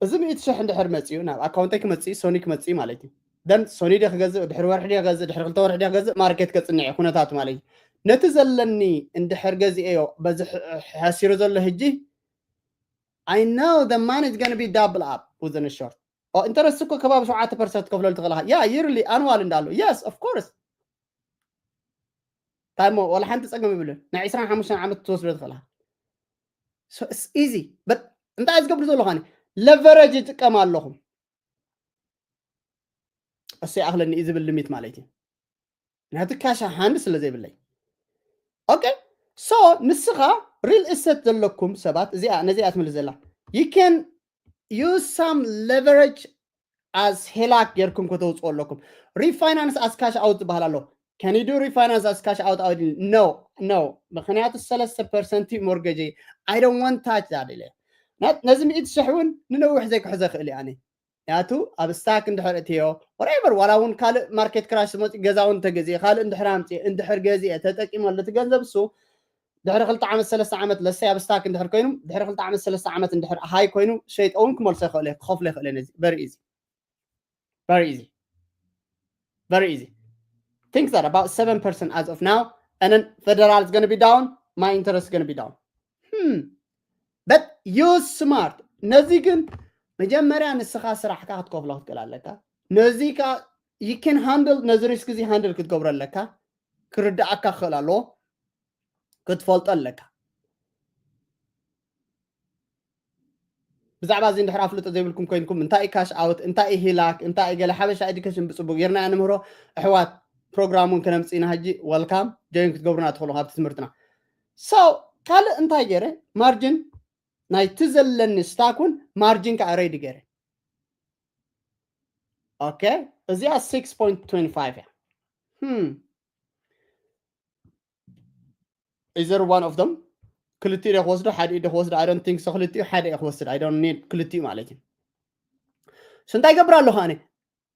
እዚ ሚእቲ ሽሕ እንድሕር መፅኡ፣ ናብ ኣካውንተይ ክመፅእ፣ ሶኒ ክመፅእ ማለት እዩ። Then ሶኒ ደ ክገዝእ፣ ድሕሪ ወርሒ ደ ክገዝእ፣ ድሕሪ ክልተ ወርሒ ደ ክገዝእ፣ ማርኬት ከፅንዕ እዩ ኩነታት ማለት እዩ። ነቲ ዘለኒ እንድሕር ገዚኤዮ በዚ ሕ- ሓሲሩ ዘሎ ሕጂ፣ I know the money is gonna be double up within a short። ኢንተረስት እኮ ከባቢ ሸውዓተ ፐርሰንት ከፍለሉ ትኽእልኻ። ያ፣ yearly፣ ኣንዋል እንዳሉ። Yes, of course። እንታይ እሞ ዋላ ሓንቲ ፀገም ይብልን። ናይ ዕስራን ሓሙሽተን ዓመት ትወስዶ ትኽእልኻ። So it's easy። But እንታይ ዝገብር ዘለኹ ኣነ? Leverage ይጥቀም ኣለኹ። እሱ ይኣኽለኒ እዩ ዝብል limit ማለት እዩ። ምክንያቱ ካሽ ሃንድ ስለ ዘይብለይ። ኦኬ፣ so ንስኻ ሪል እስቴት ዘለኩም ሰባት፣ እዚኣ ነዚኣ ትምልስ ዘላ፣ you can use some leverage as HELOC ጌርኩም ከተውፅኡ ኣለኩም። Refinance as cash out ዝበሃል ኣሎ። Can you do refinance as cash out? No, no። ምክንያቱ ሰለስተ ፐርሰንት ሞርጌጅ፣ I don't want touch that ኢለ። ና- ነዚ ሚእቲ ሽሕ እውን ንነዊሕ ዘይክሕዘ ክእል እየ ኣነ። ምክንያቱ ኣብ ስታክ እንድሕር እትዮ፣ whatever፣ ዋላ እውን ካልእ ማርኬት ክራሽ ዝመፅእ፣ ገዛ እውን እንተገዚኤ፣ ካልእ እንድሕር ኣምፅኤ፣ እንድሕር ገዚኤ፣ ተጠቂመሉ እቲ ገንዘብ እሱ ድሕሪ ክልተ ዓመት፣ ሰለስተ ዓመት፣ ለሰይ ኣብ ስታክ እንድሕር ኮይኑ፣ ድሕሪ ክልተ ዓመት፣ ሰለስተ ዓመት እንድሕር ሃይ ኮይኑ፣ ሸይጠ እውን ክመልሶ ይኽእል እየ፣ ክኸፍሎ ይኽእል እየ። ነዚ very easy። Very easy. Very easy. Think that about seven percent as of now, and then federal is going to be down, my interest is going to be down. Hmm. But use smart. ነዚ ግን መጀመርያ ንስኻ ስራሕካ ክትከፍሎ ክትክእል ኣለካ። ነዚ ከ you can handle፣ ነዚ ሪስክ እዚ ሃንድል ክትገብሮ ኣለካ። ክርዳኣካ ክኽእል ኣለዎ። ክትፈልጦ ኣለካ። ብዛዕባ እዚ እንድሕር ኣፍልጦ ዘይብልኩም ኮይንኩም፣ እንታይ እዩ ካሽ ኣውት፣ እንታይ እዩ ሂላክ፣ እንታይ እዩ ገለ ሓበሻ ኤዱኬሽን ብፅቡቅ ጌርና ኢና ንምህሮ። ኣሕዋት፣ ፕሮግራም እውን ከነምፅእ ኢና። ሕጂ ወልካም ጆይን ክትገብሩና ትኽእሉ ካብቲ ትምህርትና። So ካልእ እንታይ ገይረ? ማርጅን ናይቲ ዘለኒ ስታክ እውን ማርጅን ከዓ ሬዲ ገይረ። ኦኬ፣ እዚኣ six point twenty five እያ። Hmm. Either one of them፣ ክልቲኡ ዶ ክወስዶ፣ ሓደ ዶ ክወስዶ? I don't think so። ክልቲኡ ሓደ እየ ክወስድ። I don't need ክልቲኡ ማለት እዩ። So እንታይ ይገብር ኣለኹ ኣነ?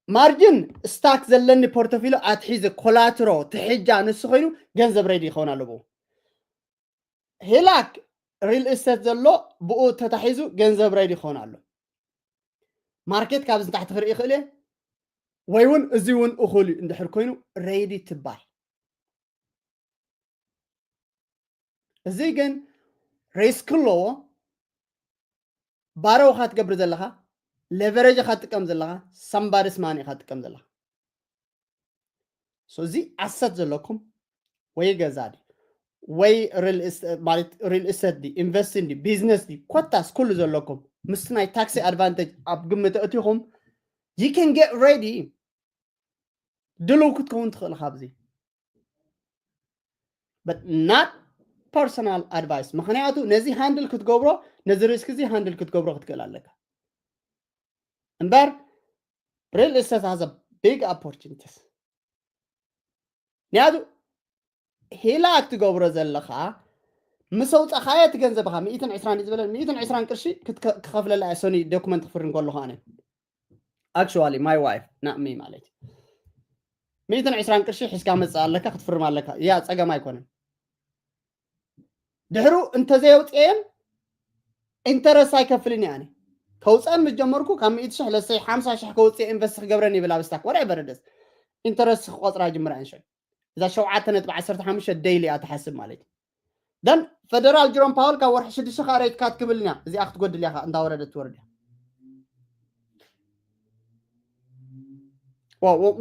ማርጅን ስታክ ዘለኒ ፖርቶፊሎ ኣትሒዘ ኮላትሮ ትሕጃ ንሱ ኮይኑ ገንዘብ ሬዲ ይኸውን ኣለዎ። ሂላክ ሪል እስቴት ዘሎ ብኡ ተታሒዙ ገንዘብ ሬዲ ይኸውን ኣሎ። ማርኬት ካብዚ ንታሕቲ ክርኢ ይኽእል እየ፣ ወይ እውን እዚ እውን እኹል እዩ እንድሕር ኮይኑ ሬዲ ትባይ። እዚ ግን ሪስክ ኣለዎ። ባረው ኢኻ ትገብር ዘለኻ፣ ሌቨሬጅ ኢኻ ትጥቀም ዘለኻ፣ ሳምባዲስ ማኒ ኢኻ ትጥቀም ዘለኻ። So እዚ ኣሰት ዘለኩም ወይ ገዛ ድዩ ወይ ሪል እስ- ማለት ሪል እስቴት ድዩ ኢንቨስቲንግ ድዩ ቢዝነስ ድዩ ኮታስ ኩሉ ዘለኩም ምስቲ ናይ ታክሲ ኣድቫንቴጅ ኣብ ግምት ኣእቲኹም you can get ready ድልው ክትከውን ትኽእል ካብዚ but not personal advice ምክንያቱ ነዚ ሃንድል ክትገብሮ ነዚ ሪስክ እዚ ሃንድል ክትገብሮ ክትክእል ኣለካ እምበር real estate has a big opportunities ምክንያቱ ሂላክ ትገብሮ ዘለኻ ምስ ኣውፃኻዮ እቲ ገንዘብኻ ሚእትን ዕስራን እዩ ዝበለ ሚእትን ዕስራን ቅርሺ ክትከ- ክኸፍለላ እየ ሶኒ ዶክመንት ክፍርን ከለኹ ኣነ actually my wife not me ማለት እዩ ሚእትን ዕስራን ቅርሺ ሒዝካ መፅእ ኣለካ ክትፍርም ኣለካ ያ ፀገም ኣይኮነን ድሕሩ እንተዘየውፅኤን ኢንተረስት ኣይከፍልን እየ ኣነ ከውፀአን ምስ ጀመርኩ ካብ ሚእቲ ሽሕ ለሰይ ሓምሳ ሽሕ ከውፅኤ ኢንቨስት ክገብረን ይብል ኣብ ስታክ whatever it is ኢንተረስት ክቆፅራ ጅምራ እየን ሽዑ እዛ ሸውዓተ ነጥቢ ዓሰርተ ሓሙሽተ ደይሊ እያ ትሓስብ ማለት እዩ then ፈደራል ጅሮም ፓወል ካብ ወርሒ ሽዱሽተ ከዓ ሬትካ ትክብልን እያ እዚኣ ክትጎድል እያ ከዓ እንዳወረደት ትወርድ እያ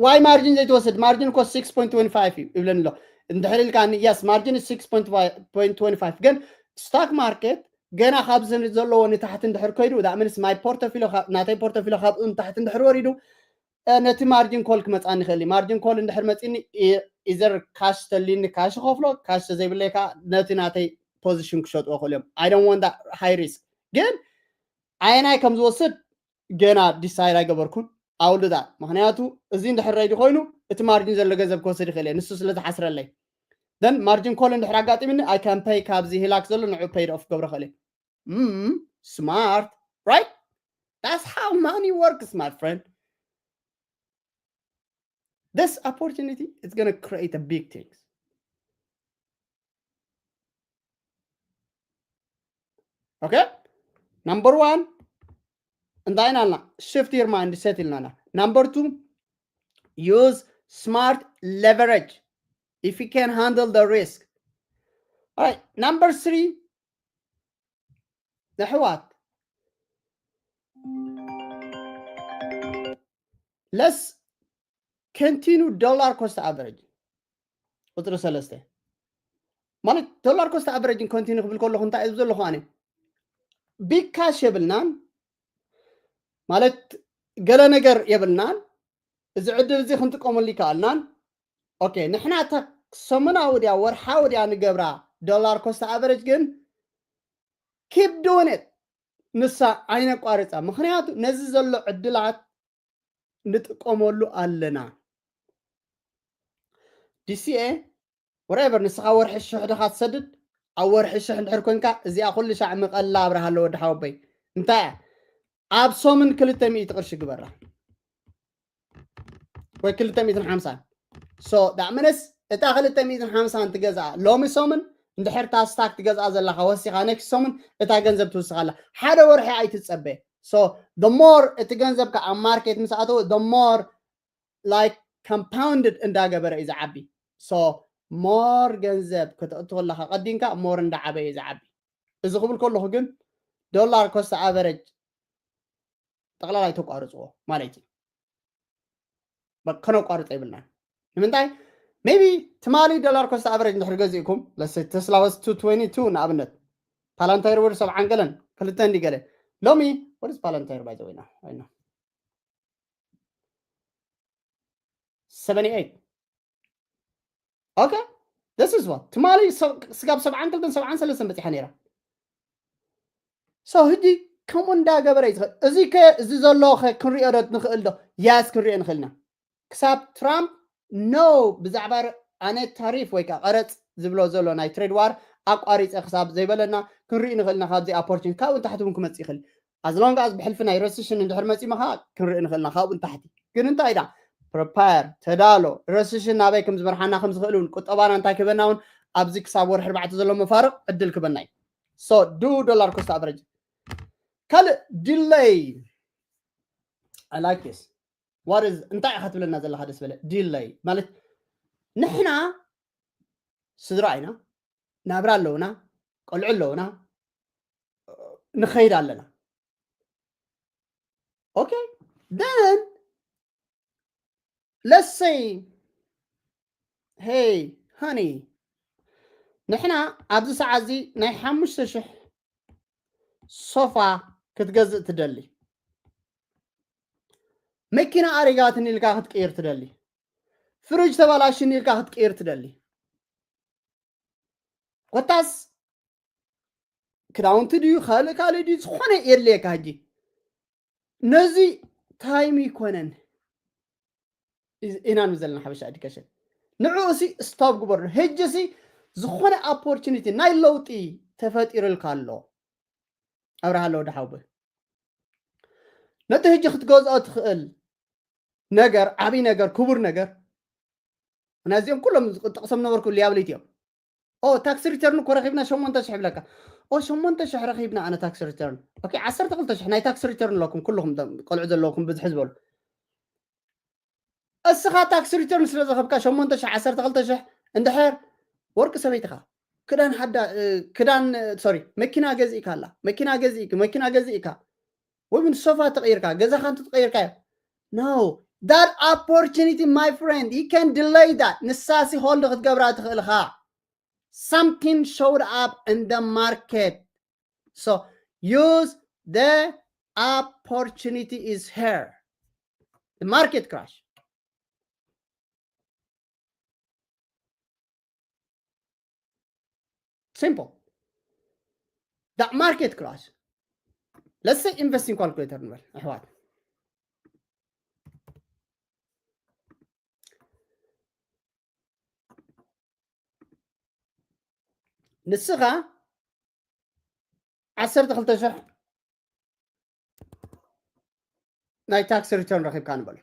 ዋይ ማርጂን ዘይትወስድ ማርጂን እኮ six point twenty five እዩ ይብለኒ ኣሎ እንድሕር ኢልካ yes ማርጂን six point twenty five ግን ስታክ ማርኬት ገና ካብዚ ዘለዎ ንታሕቲ እንድሕር ከይዱ that means my portfolio ናተይ ፖርቶፊሎ ካብኡ ንታሕቲ እንድሕር ወሪዱ ነቲ margin call ክመፃኒ ይኽእል እዩ። Margin call እንድሕር መፂኒ either cash ተልዩኒ cash ከፍሎ፣ cash ዘይብለይ ከዓ ነቲ ናተይ position ክሸጥዎ ይኽእል እዮም። I don't want that high risk። ግን ኣየናይ ከም ዝወስድ ገና decide ኣይገበርኩን። I will do that። ምክንያቱ እዚ እንድሕር ready ኮይኑ እቲ margin ዘሎ ገንዘብ ክወስድ ይኽእል እየ፣ ንሱ ስለ ዝሓስረለይ። Then margin call እንድሕር ኣጋጢምኒ I can pay ካብዚ ሂላክ ዘሎ ንዑ paid off ክገብሮ ይኽእል እየ። Mm, smart, right? That's how money works, my friend. This opportunity is going to create a big things. Okay? Number one, እንታይ ኢና ኢልና? Shift your mindset ኢልና ኢና። Number two, use smart leverage if you can handle the risk. All right, number three, ኣሕዋት፣ let's continue dollar cost average። ቁፅሪ ሰለስተ ማለት dollar cost average continue ክብል ከለኹ እንታይ እዩ ዘለኹ? ኣነ big cash የብልናን፣ ማለት ገለ ነገር የብልናን። እዚ ዕድል እዚ ክንጥቀመሉ ይከኣልናን። ኦኬ፣ ንሕና እታ ሰሙናዊ ድያ ወርሓዊ ድያ ንገብራ dollar cost average ግን keep doing it፣ ንሳ ኣይነቋርፃ። ምክንያቱ ነዚ ዘሎ ዕድላት ንጥቀመሉ ኣለና። D C A whatever፣ ንስኻ ወርሒ ሽሕ ድኻ ትሰድድ፣ ኣብ ወርሒ ሽሕ እንድሕር ኮንካ እዚኣ ኩሉ ሻዕ ምቐላ ኣብርሃ ኣለዎ ወዲ ሓወበይ። እንታይ እያ? ኣብ ሰሙን ክልተ ሚእቲ ቅርሺ ግበራ ወይ ክልተ ሚእትን ሓምሳን። So that means እታ ክልተ ሚእትን ሓምሳን ትገዝኣ ሎሚ ሰሙን፣ እንድሕር እታ stock ትገዝኣ ዘለኻ ወሲኻ next ሰሙን እታ ገንዘብ ትውስኻ ኣላ። ሓደ ወርሒ ኣይትጸበ። So the more እቲ ገንዘብካ ኣብ ማርኬት ምስ ኣተወ the more like compounded እንዳገበረ እዩ ዝዓቢ። So more ገንዘብ ከተእቱ ከለኻ ቀዲምካ more እንዳዓበየ እዩ ዝዓቢ። እዚ ክብል ከለኹ ግን dollar cost average ጠቕላላ ኣይተቋርፅዎ ማለት እዩ። በ- ከነቋርፆ ይብልና። ንምንታይ? Maybe ትማሊ dollar cost average እንድሕር ገዚእኩም፣ let's say Tesla was two twenty-two ንኣብነት፣ Palantir ወደ ሰብዓን ገለን ክልተ እንዲ ገለ። ሎሚ what is Palantir, by the way, now? I know seventy-eight. Okay, this is what ትማሊ ሰብ- ስጋብ ሰብዓን ክልተን ሰብዓን ሰለስተን በፂሓ ነይራ። So ሕጂ ከምኡ እንዳገበረ እዩ ዝኸ- እዚ ከ እዚ ዘሎ ከ ክንሪኦ ዶ ንኽእል ዶ? Yes፣ ክንሪኦ ንኽእል ኢና። ክሳብ ትራምፕ no ብዛዕባ ር- ኣነ ታሪፍ ወይ ከዓ ቀረፅ ዝብሎ ዘሎ ናይ trade war ኣቋሪፀ ክሳብ ዘይበለና ክንርኢ ንኽእል ኢና። ካብዚ opportunity ካብኡ ንታሕቲ እውን ክመፅእ ይኽእል። As long as ብሕልፊ ናይ recession እንድሕር መፂእሞ ከዓ ክንርኢ ንኽእል ኢና ካብኡ ንታሕቲ። ግን እንታይ ኢና? Prepare፣ ተዳሎ፣ recession ናበይ ከም ዝመርሓና ከም ዝኽእል እውን ቁጠባና እንታይ ክህበና እውን ኣብዚ ክሳብ ወርሒ ኣርባዕተ ዘሎ መፋርቕ ዕድል ክህበና እዩ። So do dollar cost average። ካልእ delay። I like this. What is እንታይ ኢኻ ትብለና ዘለኻ? ደስ በለ delay ማለት ንሕና ስድራ ኢና፣ ናብራ ኣለውና፣ ቆልዑ ኣለውና፣ ንኸይድ ኣለና። Okay, then let's say, hey honey, ንሕና ኣብዚ ሰዓት እዚ ናይ ሓሙሽተ ሽሕ ሶፋ ክትገዝእ ትደሊ፣ መኪና ኣሪጋትኒ ኢልካ ክትቅይር ትደሊ፣ ፍሪጅ ተባላሽኒ ኢልካ ክትቅይር ትደሊ፣ ኮታስ ክዳውንቲ ድዩ ካልእ ካልእ ድዩ ዝኾነ የድልየካ። ሕጂ ነዚ ታይም ይኮነን ኢና ንብል ዘለና ሓበሻ ኤዱኬሽን። ንዕኡ ሲ ስቶፕ ግበሩ። ሕጂ ሲ ዝኾነ ኦፖርቹኒቲ ናይ ለውጢ ተፈጢሩልካ ኣሎ። ኣብርሃ ኣለዎ ድሓውብ ነቲ ሕጂ ክትገዝኦ ትኽእል ነገር፣ ዓብይ ነገር፣ ክቡር ነገር፣ ነዚኦም ኩሎም ዝጠቕሶም ነበርኩ ሊያብሊቲ እዮም። ኦ ታክስ ሪተርን እኮ ረኺብና ሸሞንተ ሽሕ ይብለካ። ኦ ሸሞንተ ሽሕ ረኺብና ኣነ ታክስ ሪተርን። ኦኬ ዓሰርተ ክልተ ሽሕ ናይ ታክስ ሪተርን ኣለኩም ኩልኹም ደ- ቆልዑ ዘለውኩም ብዝሒ ዝበሉ። እስኻ ታክስ ሪተርን ስለ ዝረኸብካ ሸሞንተ ሽሕ ዓሰርተ ክልተ ሽሕ እንድሕር ወርቂ ሰበይትኻ ክዳን ሓዳ እ፣ ክዳን ሶሪ መኪና ገዚእካ ኣላ መኪና ገዚእካ መኪና ገዚእካ ወይ እውን ሶፋ ተቐይርካ ገዛኻ እንተተቐይርካዮ no that opportunity my friend you can delay that ንሳሲ hold ክትገብራ ትኽእልኻ something showed up in the market so use the opportunity is here The market crash. Simple. That market crash. Let's say investing calculator ንበል ኣሕዋት። ንስኻ ዓሰርተ ክልተ ሽሕ ናይ tax return ረኺብካ ንበል።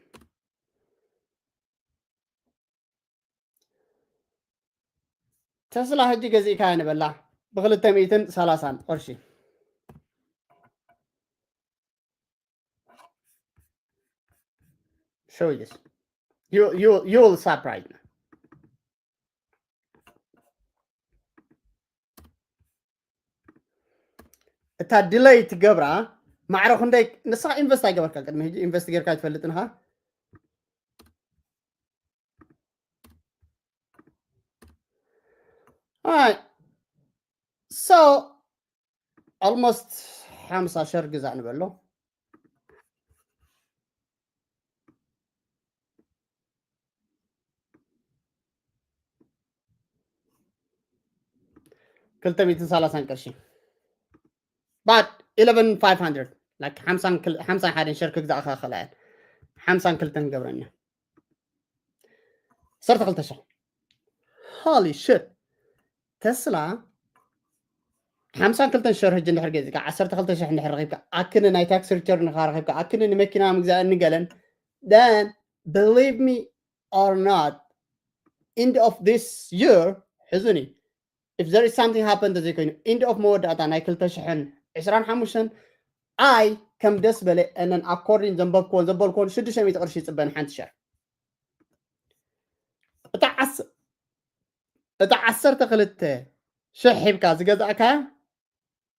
ተስላ ሕጂ ገዚእካ ንበላ ብክልተ ሚእትን ሰላሳን ቅርሺ። Show you this. You you you will stop right now. እታ delay ትገብራ ማዕረ ክንደይ ንስኻ ኢንቨስት ኣይገበርካ ቅድሚ ሕጂ ኢንቨስት ጌርካ ኣይትፈልጥን ኢኻ። Alright. So almost ሓምሳ ሸር ግዛእ ንበሎ። ክልተ ሚእትን ሰላሳን ቅርሺ። But eleven five hundred like ሓምሳን ሓደን ሸር ክግዛእ ከኽእል እየን። ሓምሳን ክልተን ገብረና ዓሰርተ ክልተ ሽሕ። Holy shit. ተስላ ሓምሳን ክልተን ሸር ሕጂ እንድሕር ገዚእካ ዓሰርተ ክልተ ሽሕ እንድሕር ረኺብካ ኣክኒ ናይ tax return ኻ ረኺብካ ኣክኒ ንመኪና ምግዛእ እንገለን then believe me or not end of this year ሕዙኒ if there is something happen ተዘይኮይኑ end of መወዳእታ ናይ ክልተ ሽሕን ዕስራን ሓሙሽተን ኣይ ከም ደስ በለ እነን according ዘንበብክዎን ዘበልክዎን ሽዱሽተ ሚእቲ ቅርሺ ይፅበን ሓንቲ ሸር እታ ዓሰርተ ክልተ ሽሕ ሂብካ ዝገዛእካ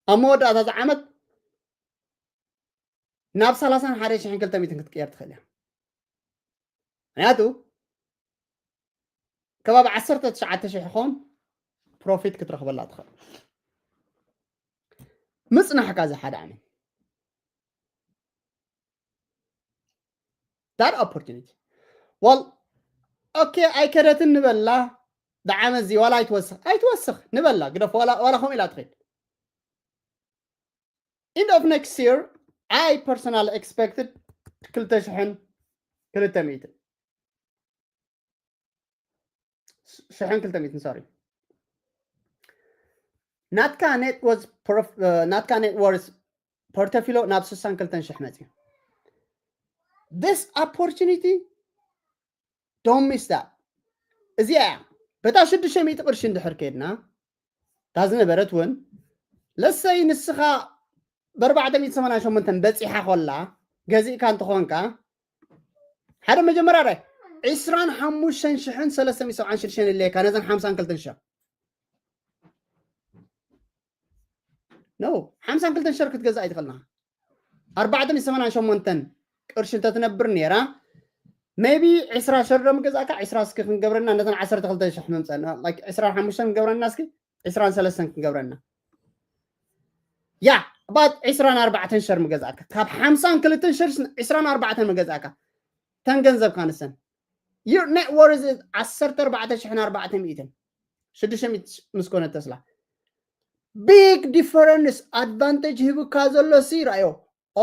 ኣብ መወዳእታ እዚ ዓመት ናብ ሰላሳን ሓደ ሽሕን ክልተ ሚእትን ክትቅየር ትኽእል እያ። ምክንያቱ ከባቢ ዓሰርተ ትሽዓተ ሽሕ ኾን ፕሮፊት ክትረኽበላ ትኽእል ምፅናሕካ እዚ ሓደ ዓመት that opportunity well okay ኣይከደትን ንበላ ብዓመት እዚ ዋላ ኣይትወስኽ ኣይትወስኽ ንበላ ግደፍ ዋላ ከምኡ ኢላ ትኸይድ end of next year I personally expected ክልተ ሽሕን ክልተ ሚእትን ሽሕን ክልተ ሚእትን sorry ናትካ net was ናትካ net worth ፖርተፊሎ ናብ ስሳን ክልተን ሽሕ መፅዩ this opportunity don't miss that እዚኣ እያ በታ ሽዱሽተ ሚእቲ ቅርሺ እንድሕር ከድና እታ ዝነበረት እውን ለሰይ ንስኻ ብኣርባዕተ ሚእቲ ሰማንያን ሸሞንተን በፂሓ ኮላ ገዚእካ እንትኾንካ ሓደ መጀመርያ ራይ ዕስራን ሓሙሽተን ሽሕን ሰለስተ ሚእቲ ሰብዓን ሽዱሽተን የለካ ነዘን ሓምሳን ክልተን ሸር no ሓምሳን ክልተን ሸር ክትገዛ ኣይትኽእልና ኣርባዕተ ሚእቲ ሰማንያን ሸሞንተን ቅርሺ እንተትነብር ነይራ maybe ዕስራ ሸር ዶ ምገዛእካ ዕስራ እስኪ ክንገብረና ነተን ዓሰርተ ክልተ ሽሕ ምምፀና ዕስራን ሓሙሽተን ክንገብረና እስኪ ዕስራን ሰለስተን ክንገብረና ያ about ዕስራን ኣርባዕተን ሸር ምገዛእካ ካብ ሓምሳን ክልተን ሸር ዕስራን ኣርባዕተን ምገዛእካ ተን ገንዘብካ ንሰን your net worth is ዓሰርተ ኣርባዕተ ሽሕን ኣርባዕተ ሚእትን ሽዱሽተ ሚእቲ ምስ ኮነ ተስላ big difference advantage ሂብካ ዘሎ ሲ ራዮ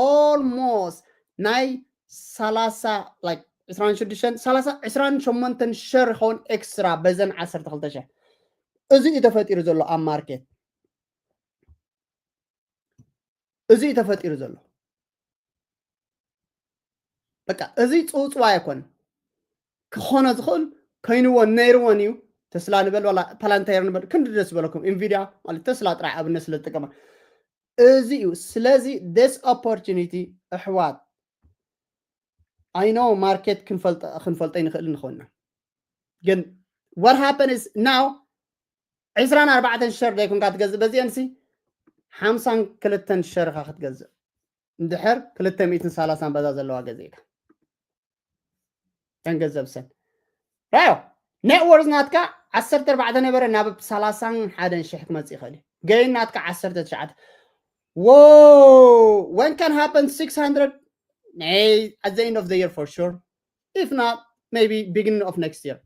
almost ናይ ሰላሳ like ዕስራን ሽዱሽተን ሰላሳ ዕስራን ሸሞንተን ሸር ኸውን ኤክስትራ በዘን ዓሰርተ ክልተ ሽሕ እዚ እዩ ተፈጢሩ ዘሎ ኣብ ማርኬት እዚ እዩ ተፈጢሩ ዘሎ በቃ እዚ ፅውፅዋ ኣይኮን ክኾነ ዝኽእል ኮይንዎን ነይርዎን እዩ ተስላ ንበል ዋላ ፓላንታየር ንበል ክንዲ ደስ ዝበለኩም ኢንቪድያ ማለት ተስላ ጥራይ ኣብነት ስለ ዝጥቀማ እዚ እዩ ስለዚ this opportunity ኣሕዋት I know ማርኬት ክንፈልጦ ኣይንኽእል ንኾንና ግን what happen is now ዕስራን ኣርባዕተን ሸር ዘይኮንካ ትገዝእ በዚአን ሲ ሓምሳን ክልተን ሸርኻ ክትገዝእ እንድሕር ክልተ ሚእትን ሰላሳን በዛ ዘለዋ ገዚእካ ተን ገንዘብ ሰን ራዮ net worth ናትካ ዓሰርተ ኣርባዕተ ነበረ ናብ ሰላሳን ሓደን ሽሕ ክመፅእ ይኽእል እዩ gain ናትካ ዓሰርተ ትሽዓተ wow when can happen six hundred ናይ at the end of the year for sure, if not maybe beginning of next year።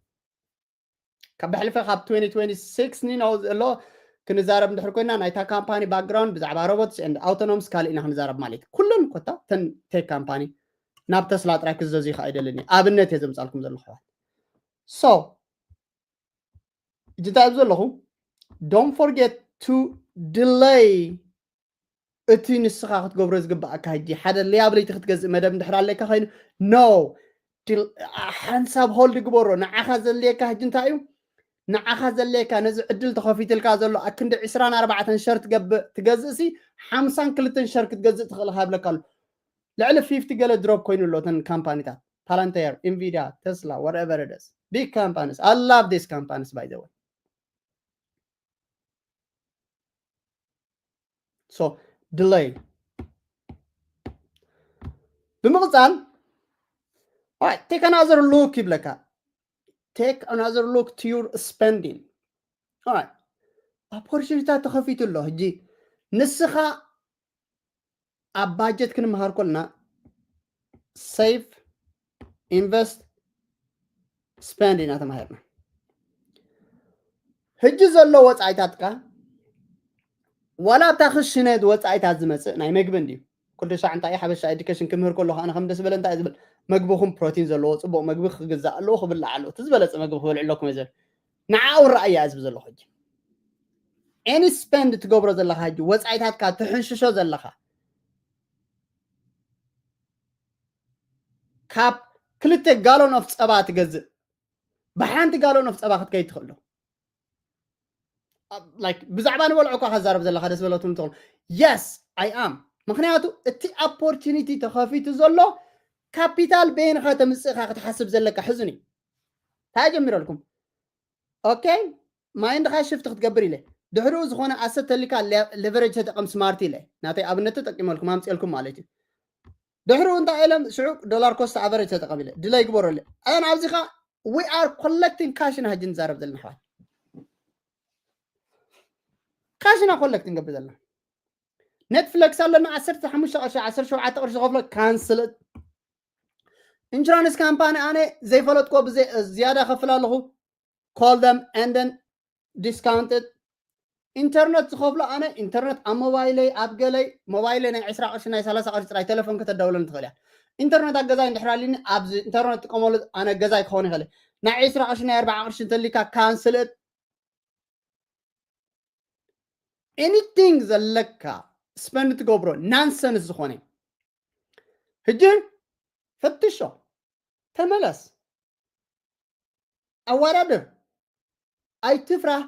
ካብ ብሕልፈ ካብ twenty twenty-six ኒናው ዘሎ ክንዛረብ እንድሕር ኮይና ናይታ ካምፓኒ ባክግራውንድ ብዛዕባ robots and autonomous ካልእ ኢና ክንዛረብ ማለት እዩ። ኩለን ኮታ ተን ቴክ ካምፓኒ ናብ ተስላ ጥራይ ክዘዙ ይኽእል ኣይደልን እየ። ኣብነት እየ ዘምፃልኩም ዘለኹ ኣሕዋት። So እጂ እንታይ ኣብ ዘለኹ don't forget to delay እቲ ንስኻ ክትገብሮ ዝግባኣካ ሕጂ ሓደ ሊያብለይቲ ክትገዝእ መደብ እንድሕር ኣለካ ኮይኑ no ሓንሳብ hold ግበሮ። ንዓኻ ዘድልየካ ሕጂ እንታይ እዩ? ንዓኻ ዘድልየካ ነዚ ዕድል ተኸፊትልካ ዘሎ ኣክንዲ ዕስራን ኣርባዕተን ሸር ትገብእ ትገዝእ ሲ ሓምሳን ክልተን ሸር ክትገዝእ ትኽእል ሃብለካ ኣሎ። ልዕሊ fifty ገለ ድሮፕ ኮይኑ ኣሎ እተን ካምፓኒታት Palantir, Nvidia, Tesla, whatever it is, big companies. I love these companies, by the way. So delay ብምቕፃል take another look ይብለካ። Take another look to your spending. Opportunity ተኸፊቱ ኣሎ። ሕጂ ንስኻ ኣብ ባጀት ክንመሃር ኮልና save, invest, spend ኢና ተማሂርና። ሕጂ ዘሎ ወፃኢታትካ ዋላ ኣብታ ክሽነ ወፃኢታት ዝመፅእ ናይ መግቢ እንድዩ። ኩሉ ሻዕ እንታይ ሓበሻ ኤዱኬሽን ክምህር ከለኹ ኣነ ከም ደስ በለ እንታይ ዝብል መግብኹም ፕሮቲን ዘለዎ ፅቡቅ መግቢ ክግዛእ ኣለዎ ክብላዕ ኣለዎ እቲ ዝበለፀ መግቢ ክበልዕ ኣለኩም እየ ዝብል። ንዓኡ ረኣያ ዝብ ዘለኹ ሕጂ any spend ትገብሮ ዘለኻ ሕጂ ወፃኢታትካ ትሕንሽሾ ዘለኻ ካብ ክልተ ጋሎን ኦፍ ፀባ ትገዝእ ብሓንቲ ጋሎን ኦፍ ፀባ ክትከይድ ትኽእሎ። ብዛዕባ ንበልዖ እኳ ከዛረብ ዘለካ ደስ በለትኩም ትኽእሉ። Yes, I am. ምክንያቱ እቲ ኦፖርቹኒቲ ተኸፊቱ ዘሎ ካፒታል በይንኻ ተምፅእኻ ክትሓስብ ዘለካ ሕዝን እዩ። እንታይ ጀሚረልኩም? ኦኬ፣ ማይንድኻ ሽፍት ክትገብር ኢለ ድሕሪኡ ዝኾነ ኣሰት ተሊካ ሌቨሬጅ ተጠቀም ስማርት ኢለ ናተይ ኣብነት ተጠቂመልኩም ኣምፅኤልኩም ማለት እዩ። ድሕሪኡ እንታይ ኢለም ሽዑ ዶላር ኮስት ኣቨሬጅ ተጠቀም ኢለ ድላይ ግበረሉ። ኣን ኣብዚኻ we are collecting ካሽና ሕጂ ንዛረብ ዘለና ኣሕዋት። ካሽና ኮለክት ንገብር ዘለና። ኔትፍለክስ ኣለና ዓሰርተ ሓሙሽተ ቅርሺ ዓሰርተ ሸውዓተ ቅርሺ ዝኸፍሎ ካንስል። ኢንሹራንስ ካምፓኒ ኣነ ዘይፈለጥኮ ዝያዳ ከፍል ኣለኹ። Call them and then discounted። ኢንተርነት ዝኸፍሎ ኣነ ኢንተርነት ኣብ ሞባይለይ ኣብ ገለይ ሞባይለይ ናይ ዕስራ ቅርሺ ናይ ሰላሳ ቅርሺ ጥራይ ቴሌፎን ከተዳውለን ትኽእል እያ። ኢንተርነት ኣብ ገዛይ እንድሕር ኣሊኒ ኣብዚ ኢንተርነት ጥቀመሉ ኣነ ገዛይ ክኸውን ይኽእል። ናይ ዕስራ ቅርሺ ናይ ኣርባዓ ቅርሺ እንተሊካ ካንስል። Anything ዘለካ ስፐንድ ትገብሮ ናንሰንስ ዝኾነ ሕጂ ፈትሾ፣ ተመለስ፣ ኣወዳድር፣ ኣይትፍራህ።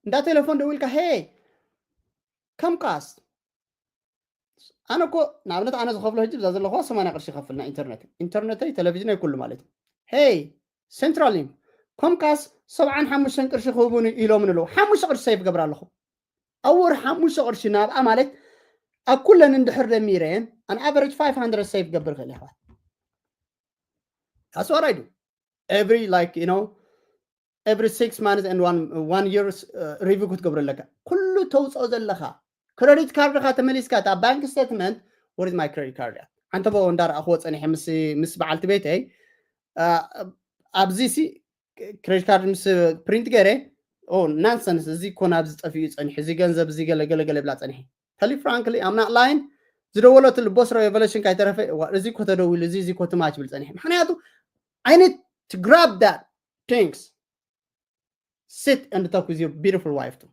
እንዳ ቴሌፎን ደዊልካ ሄ ከምካስ ኣነ እኮ ንኣብነት ኣነ ዝኸፍሎ ሕጂ ብዛ ዘለኹዋ ሰማንያ ቅርሺ ይኸፍል ናይ ኢንተርነት ኢንተርነተይ ቴሌቪዥነይ ኩሉ ማለት እዩ። ሄይ ሴንትራሊንክ ኮምካስ ሰብዓን ሓሙሽተን ቅርሺ ክህቡኒ ኢሎምን ኣለዉ። ሓሙሽተ ቅርሺ ሰይፍ ገብር ኣለኹ። ኣወር ሓሙሽተ ቅርሺ ናብኣ ማለት ኣብ ኩለን እንድሕር ደሚረየን ኣን ኣቨሬጅ ፋይቭ ሃንድረድ ሰይፍ ገብር ክእል ይኽእል። That's what I do every like you know every six months and one one year review ክትገብር ኣለካ። ኩሉ ተውፅኦ ዘለካ ክረዲት ካርድካ ተመሊስካ እታ ባንክ ስቴትመንት ወሪዝ ማይ ክረዲት ካርድ እያ። ሓንተ በ እንዳረኣኽዎ ፀኒሐ ምስ ምስ በዓልቲ ቤተይ ኣብዚ ሲ ክሬዲት ካርድ ምስ ፕሪንት ገይረ ናንሰንስ እዚ እኮ ናብዚ ጠፊኡ ፀኒሑ እዚ ገንዘብ እዚ ገለገለገለ ብላ ፀኒሐ ተሊ ፍራንክሊ ኣምና ላይን ዝደወለትሉ ቦስ ሬቨሌሽን ካይተረፈ እዚ እኮ ተደዊሉ እዚ እዚ እኮ ትማች ብል ፀኒሐ ምክንያቱ I need to grab that things sit and talk with your beautiful wife too።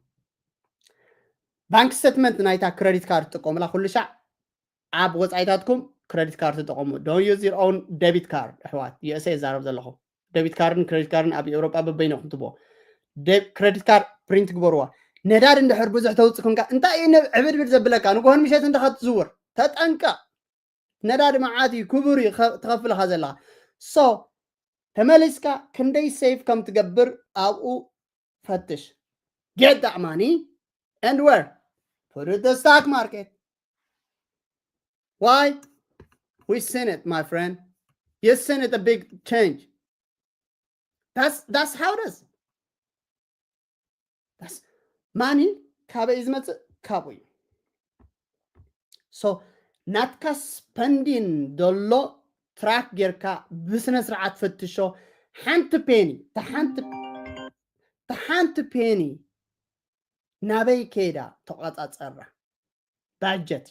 ባንክ ስቴትመንት ናይታ ክረዲት ካርድ ትጥቀሙላ ኩሉ ሻዕ ኣብ ወፃኢታትኩም ክረዲት ካርድ ትጠቀሙ። Don't use your own debit card ኣሕዋት። USA ይዛረብ ዘለኹ። ደቢት ካርድን ክሬዲት ካርድን ኣብ ኤውሮጳ በበይነኹም ትቦ። ክሬዲት ካርድ ፕሪንት ግበርዋ። ነዳድ እንድሕር ብዙሕ ተውፅእ ኮንካ እንታይ እዩ ዕብድብድ ዘብለካ? ንጎሆን ምሸት እንድኻ ትዝውር ተጠንቀቕ። ነዳድ መዓት እዩ፣ ክቡር እዩ ትኸፍልኻ ዘለኻ። So ተመሊስካ ክንደይ ሴቭ ከም ትገብር ኣብኡ ፈትሽ። Get that money and where? Put it the stock market. Why? We seen it, my friend. You seen it a big change. That's that's how it is. That's money ካበይ ዝመፅእ ካብኡ እዩ። So ናትካ ስፐንዲን ዘሎ ትራክ ጌርካ ብስነ ስርዓት ፈትሾ። ሓንቲ ፔኒ፣ እታ ሓንቲ ፔኒ ናበይ ከይዳ ተቋጻጸራ? ባጀት።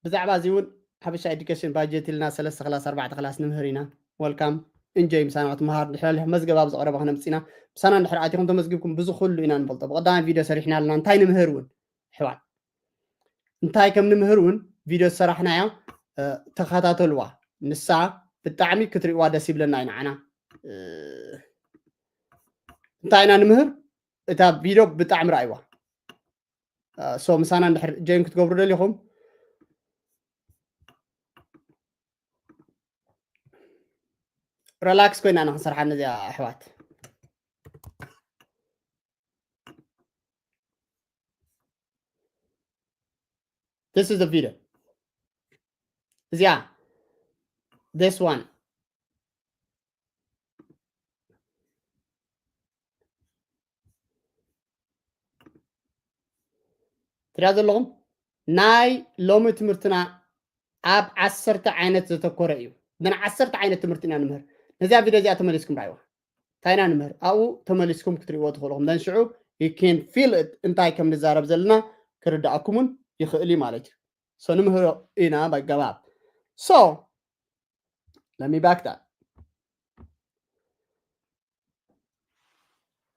ብዛዕባ እዚ እውን ሓበሻ ኤዱኬሽን ባጀት ኢልና ሰለስተ ክላስ ኣርባዕተ ክላስ ንምህር ኢና። ወልካም፣ እንጆይ ምሳና ክትመሃር። ድሕሪ መዝገብ ኣብ ዝቐረበ ክነምፅእ ኢና። ምሳና እንድሕር ኣቲኹም ተመዝጊብኩም ብዙ ኩሉ ኢና ንፈልጦ። ብቐዳማይ ቪድዮ ሰሪሕና ኣለና እንታይ ንምህር እውን። ኣሕዋት፣ እንታይ ከም ንምህር እውን ቪድዮ ዝሰራሕናዮ ተኸታተልዋ። ንሳ ብጣዕሚ ክትርእዋ ደስ ይብለና እዩ ንዓና። እንታይ ኢና ንምህር? እታ ቪድዮ ብጣዕሚ ረኣይዋ። ሶ ምሳና እንድሕር ጆይን ክትገብሩ ደሊኹም፣ ሪላክስ ኮይና ኢና ክንሰርሓ ነዚኣ ኣሕዋት። This is the video. እዚኣ this one ትሪኣ ዘለኹም ናይ ሎሚ ትምህርትና ኣብ ዓሰርተ ዓይነት ዘተኮረ እዩ። ን ዓሰርተ ዓይነት ትምህርቲ ኢና ንምህር። ነዚኣ ቪድዮ እዚኣ ተመሊስኩም ራእይዋ። እንታይ ኢና ንምህር ኣብኡ ተመሊስኩም ክትሪእዎ ትኽእሉ ኢኹም። ደን ሽዑ you can feel it እንታይ ከም ንዛረብ ዘለና ክርዳእኩምን ይኽእል እዩ ማለት እዩ። ሶ ንምህሮ ኢና በገባብ። So let me back that።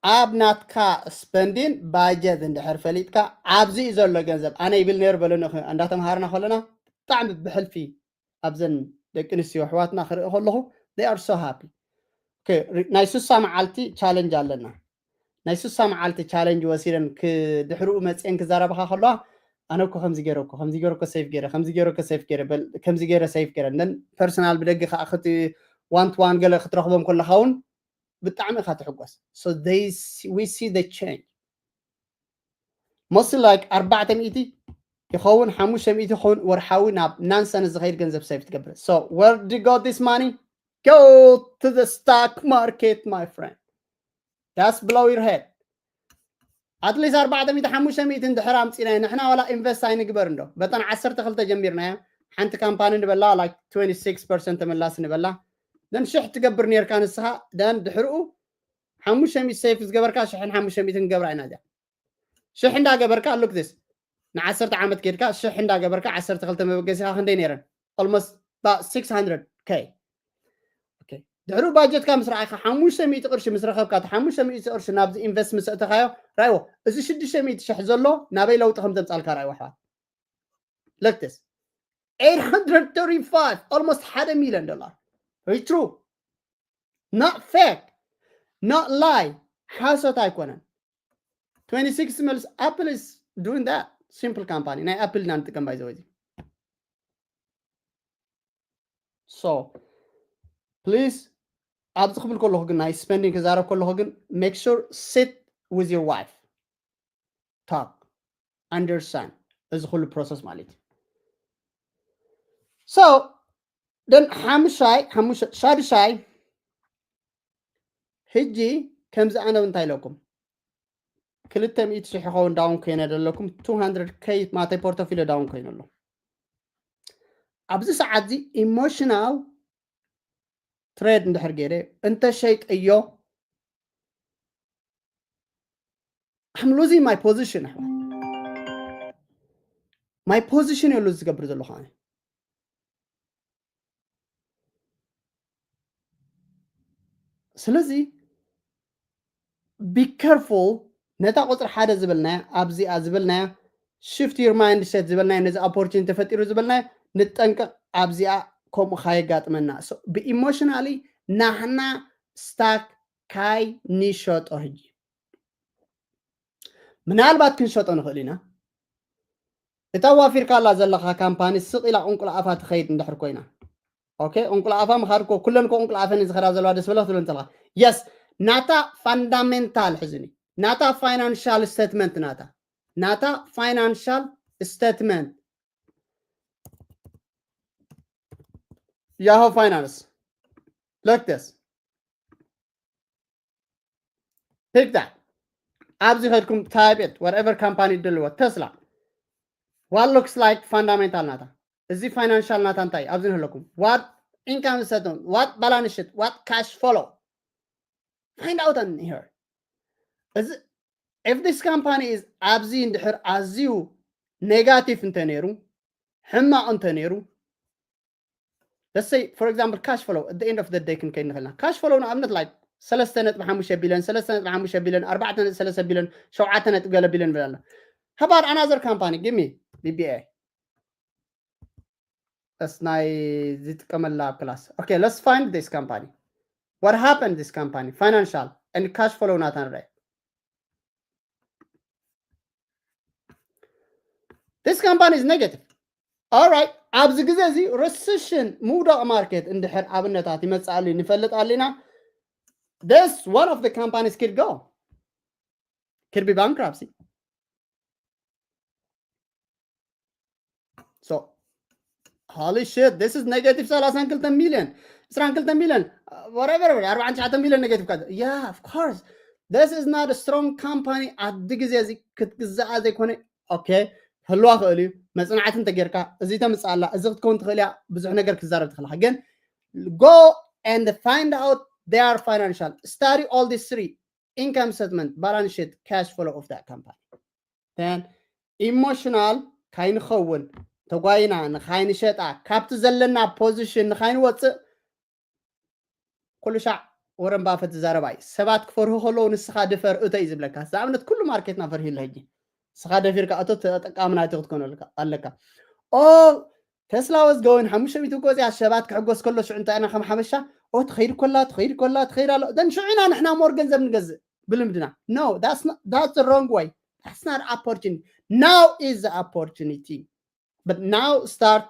ኣብ ናትካ ስፐንዲን ባጀት እንድሕር ፈሊጥካ ኣብዚ እዩ ዘሎ ገንዘብ ኣነ ይብል ነይሩ በለኒ። እንዳተምሃርና ከለና ብጣዕሚ ብሕልፊ ኣብዘን ደቂ ኣንስትዮ ኣሕዋትና ክርኢ ከለኹ they are so happy። ናይ ሱሳ መዓልቲ ቻለንጅ ኣለና። ናይ ሱሳ መዓልቲ ቻለንጅ ወሲደን ድሕርኡ መፅአን ክዛረባኻ ከለዋ ኣነ እኮ ከምዚ ገይረ እኮ ከምዚ ገይረ እኮ ሴፍ ገይረ ከምዚ ገይረ እኮ ሴፍ ገይረ ከምዚ ገይረ ሴፍ ገይረ ን ፐርሰናል ብደገ ከዓ ክቲ ዋን ቱ ዋን ገለ ክትረኽቦም ከለኻ እውን ብጣዕሚ ኢኻ ትሕጎስ። So they we see the change. Mostly like ኣርባዕተ ሚእቲ ይኸውን ሓሙሽተ ሚእቲ ይኸውን ወርሓዊ ናብ ናንሰን ዝኸይድ ገንዘብ ሴፍ ትገብር። So where do you got this money? Go to the stock market, my friend. That's blow your head. At least ኣርባዕተ ሚእቲ ሓሙሽተ ሚእቲ እንድሕር ኣምፂናዮ ንሕና ዋላ ኢንቨስት ኣይንግበር እንዶ በተን ዓሰርተ ክልተ ጀሚርናዮ። ሓንቲ ካምፓኒ ንበላ like twenty six percent ተመላሲ ንበላ። ደን ሽሕ ትገብር ነርካ ንስኻ። ደን ድሕርኡ ሓሙሽተ ሚእቲ ሴፍ ዝገበርካ ሽሕን ሓሙሽተ ሚእትን ንገብራ ኢና እዚኣ። ሽሕ እንዳገበርካ look this ንዓሰርተ ዓመት ጌድካ ሽሕ እንዳገበርካ ዓሰርተ ክልተ መበገሲኻ ክንደይ ነይረን? Almost about six hundred K። ድሕሪ ባጀትካ ምስ ረኣይካ ሓሙሽተ ሚእቲ ቅርሺ ምስ ረኸብካ እቲ ሓሙሽተ ሚእቲ ቅርሺ ናብዚ ኢንቨስት ምስ ኣእተኻዮ ራይዎ እዚ ሽዱሽተ ሚእቲ ሽሕ ዘሎ ናበይ ለውጢ ከም ዘምፃልካ ራይዎ ኣሕዋት። Look this eight hundred thirty-five, almost ሓደ ሚልዮን ዶላር። It's true, not fake, not lie። ሓሶት ኣይኮነን። Twenty six መልስ Apple is doing that. Simple company ናይ ኣፕል ኢና ንጥቀም ባይዘወዚ። So please ኣብዚ ክብል ከለኹ ግን ናይ ስፐንዲንግ ክዛረብ ከለኹ ግን make sure sit with your wife, talk, understand እዚ ኩሉ ፕሮሰስ ማለት እዩ። So ደን ሓሙሻይ ሻድሻይ ሕጂ ከምዚ ኣነ እንታይ ኢለኩም ክልተ ሚእቲ ሽሕ ይኸውን ዳውን ኮይነ ዘለኩም two hundred K ማተይ ፖርቶፊልዮ ዳውን ኮይኑ ኣሎ። ኣብዚ ሰዓት እዚ ኢሞሽናል ትሬድ እንድሕር ገይረ እንተሸይጠዮ I'm losing my position ኣሕዋት። My position እየ lose ዝገብር ዘለኹ ኣነ። ስለዚ be careful ነታ ቁፅሪ ሓደ ዝበልናያ ኣብዚኣ ዝበልናያ shift your mindset ዝበልናያ ነዚ opportunity ተፈጢሩ ዝበልናያ ንጠንቀቕ። ኣብዚኣ ከምኡ ካየጋጥመና ብኢሞሽናሊ ናህና ስታክ ካይ ንሸጦ ሕጂ ምናልባት ክንሸጦ ንኽእል ኢና። እታ ዋፊርካላ ዘለኻ ካምፓኒ ስቕ ኢላ ቁንቁል ኣፋ ትኸይድ እንድሕር ኮይና okay ቁንቁል ኣፋ ምኻድ እኮ ኩለን እኮ ቁንቁል ኣፈን ዝኸዳ ዘለዋ ደስ በለ ክትብለን ተለኻ yes ናታ ፋንዳሜንታል ሕዝኒ ናታ ፋይናንሻል ስቴትመንት ናታ ናታ ፋይናንሻል ስቴትመንት Yahoo Finance. Look this. Pick that. ኣብዚ ከድኩም type it whatever company ደልዎ ተስላ What looks like fundamental ናታ? እዚ financial ናታ እንታይ ኣብዚ ንህለኩም? What income statement? What balance sheet? What cash flow? Find out and here. እዚ if this company is ኣብዚ እንድሕር ኣዝዩ negative እንተ ነይሩ፣ ሕማቕ እንተ ነይሩ፣ let's say for example cash flow at the end of the day ክንከይድ ንኽእልና። Cash flow ንኣብነት like ሰለስተ ነጥቢ ሓሙሽተ ቢልዮን፣ ሰለስተ ነጥቢ ሓሙሽተ ቢልዮን፣ ኣርባዕተ ነጥቢ ሰለስተ ቢልዮን፣ ሸውዓተ ነጥቢ ገለ ቢልዮን ብለና። How about another company? Give me B B A. That's ናይ ዝጥቀመላ ኣብ class. Okay, let's find this company. What happened this company? Financial and cash flow ናታ ንርአ። This company is negative. All right. ኣብዚ ግዜ እዚ recession ምውዳቕ market እንድሕር ኣብነታት ይመፅእ ኣሎ ንፈልጥ ኣለና። This one of the companies could go. Could be bankruptcy. So holy shit, this is negative ሰላሳን ክልተ ሚልዮን፣ ዕስራን ክልተ ሚልዮን፣ whatever፣ ኣርባዓን ትሽዓተን ሚልዮን negative ካ። Yeah, of course. This is not a strong company. ኣብዚ ግዜ እዚ ክትግዛኣ ዘይኮነ okay፣ ህልዋ ክእል እዩ። መፅናዕቲ እንተጌርካ እዚ ተምፅኣላ፣ እዚ ክትከውን ትኽእል እያ። ብዙሕ ነገር ክዛረብ ትኽእልካ። ግን go and find out their financial, study all these three: income statement, balance sheet, cash flow of that company. Then emotional ካይንኸውን፣ ተጓይና ንኻይንሸጣ፣ ካብቲ ዘለና position ንኻይንወፅእ ኩሉ ሻዕ ወረን ባፈት ዝዛረባ እዩ። ሰባት ክፈርሁ ከለዉ ንስኻ ድፈር እቶ እዩ ዝብለካ። ንኣብነት ኩሉ ማርኬትና ፈርሂ ኣሎ ሕጂ። ንስኻ ደፊርካ እቶ ተጠቃሚ ናይቲ ክትኮን ኣለካ። ኦ ተስላ ወዝ ጎይን ሓሙሽተ ሚእቲ እኮ እዚኣ ሰባት ክሕጎስ ከሎ ሽዑ እንታይ ኢና ከም ሓበሻ ኦ ትኸይድ ኮላ ትኸይድ ኮላ ትኸይድ ኣሎ ደን ሽዑ ኢና ንሕና more ገንዘብ ንገዝእ ብልምድና። No, that's not, that's the wrong way. That's not opportunity. Now is the opportunity. But now start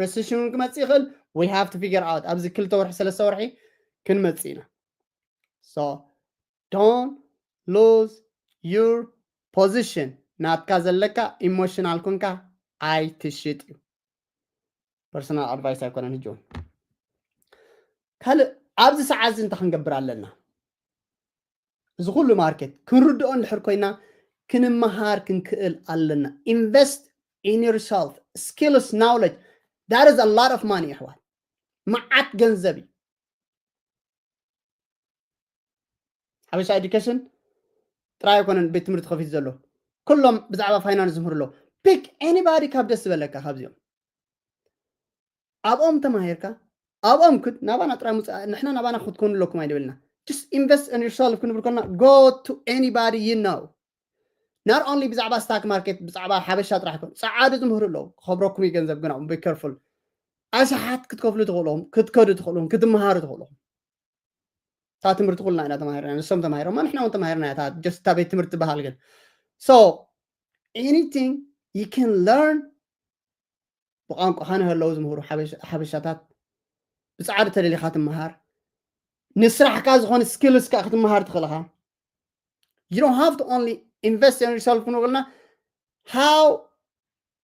recession ክመጽእ ይኽእል። We have to figure out ኣብዚ ክልተ ወርሒ ሰለስተ ወርሒ ክንመጽእ ኢና። So don't lose your position. ናትካ ዘለካ ኢሞሽናል ኮንካ ኣይትሽጥ እዩ። Personal advice ኣይኮነን። ሕጂ እውን ካልእ ኣብዚ ሰዓት እዚ እንታይ ክንገብር ኣለና? እዚ ኩሉ ማርኬት ክንርድኦ እንድሕር ኮይና ክንመሃር ክንክእል ኣለና። Invest in yourself, skills, knowledge. That is a lot of money ኣሕዋት፣ መዓት ገንዘብ እዩ። ሓበሻ ኤዱኬሽን ጥራይ ኣይኮነን ቤት ትምህርቲ ከፊት ዘሎ፣ ኩሎም ብዛዕባ ፋይናንስ ዝምህሩ ኣለዉ። Pick anybody ካብ ደስ ዝበለካ ካብዚኦም። ኣብኦም ተማሂርካ ኣብኦም ክድ ናባና ጥራይ ምፅእ፣ ንሕና ናባና ክትኮኑ ኣለኩም ኣይንብልና። Just invest in yourself ክንብል ከለና go to anybody you know. Not only ብዛዕባ ስታክ ማርኬት ብዛዕባ ሓበሻ ጥራሕ ይኮን፣ ፀዓዱ ዝምህሩ ኣለዉ። ክኸብረኩም እዩ ገንዘብ ግና be careful። ኣሽሓት ክትከፍሉ ትኽእሉ ኢኹም፣ ክትከዱ ትኽእሉ ኢኹም፣ ክትመሃሩ ትኽእሉ ኢኹም። እታ ትምህርቲ ኩልና ኢና ተማሂርና፣ ንሶም ተማሂሮማ ንሕና እውን ተማሂርና እያ። እታ just እታ ቤት ትምህርቲ ትበሃል ግን so anything you can learn ብቋንቋኻ ንህለዉ ዝምህሩ ሓበሻታት ብፃዕዱ ተደሊኻ ትመሃር። ንስራሕካ ዝኾነ ስኪልስ ከዓ ክትመሃር ትኽእል ኢኻ። You don't have to only invest in yourself ክንብልና how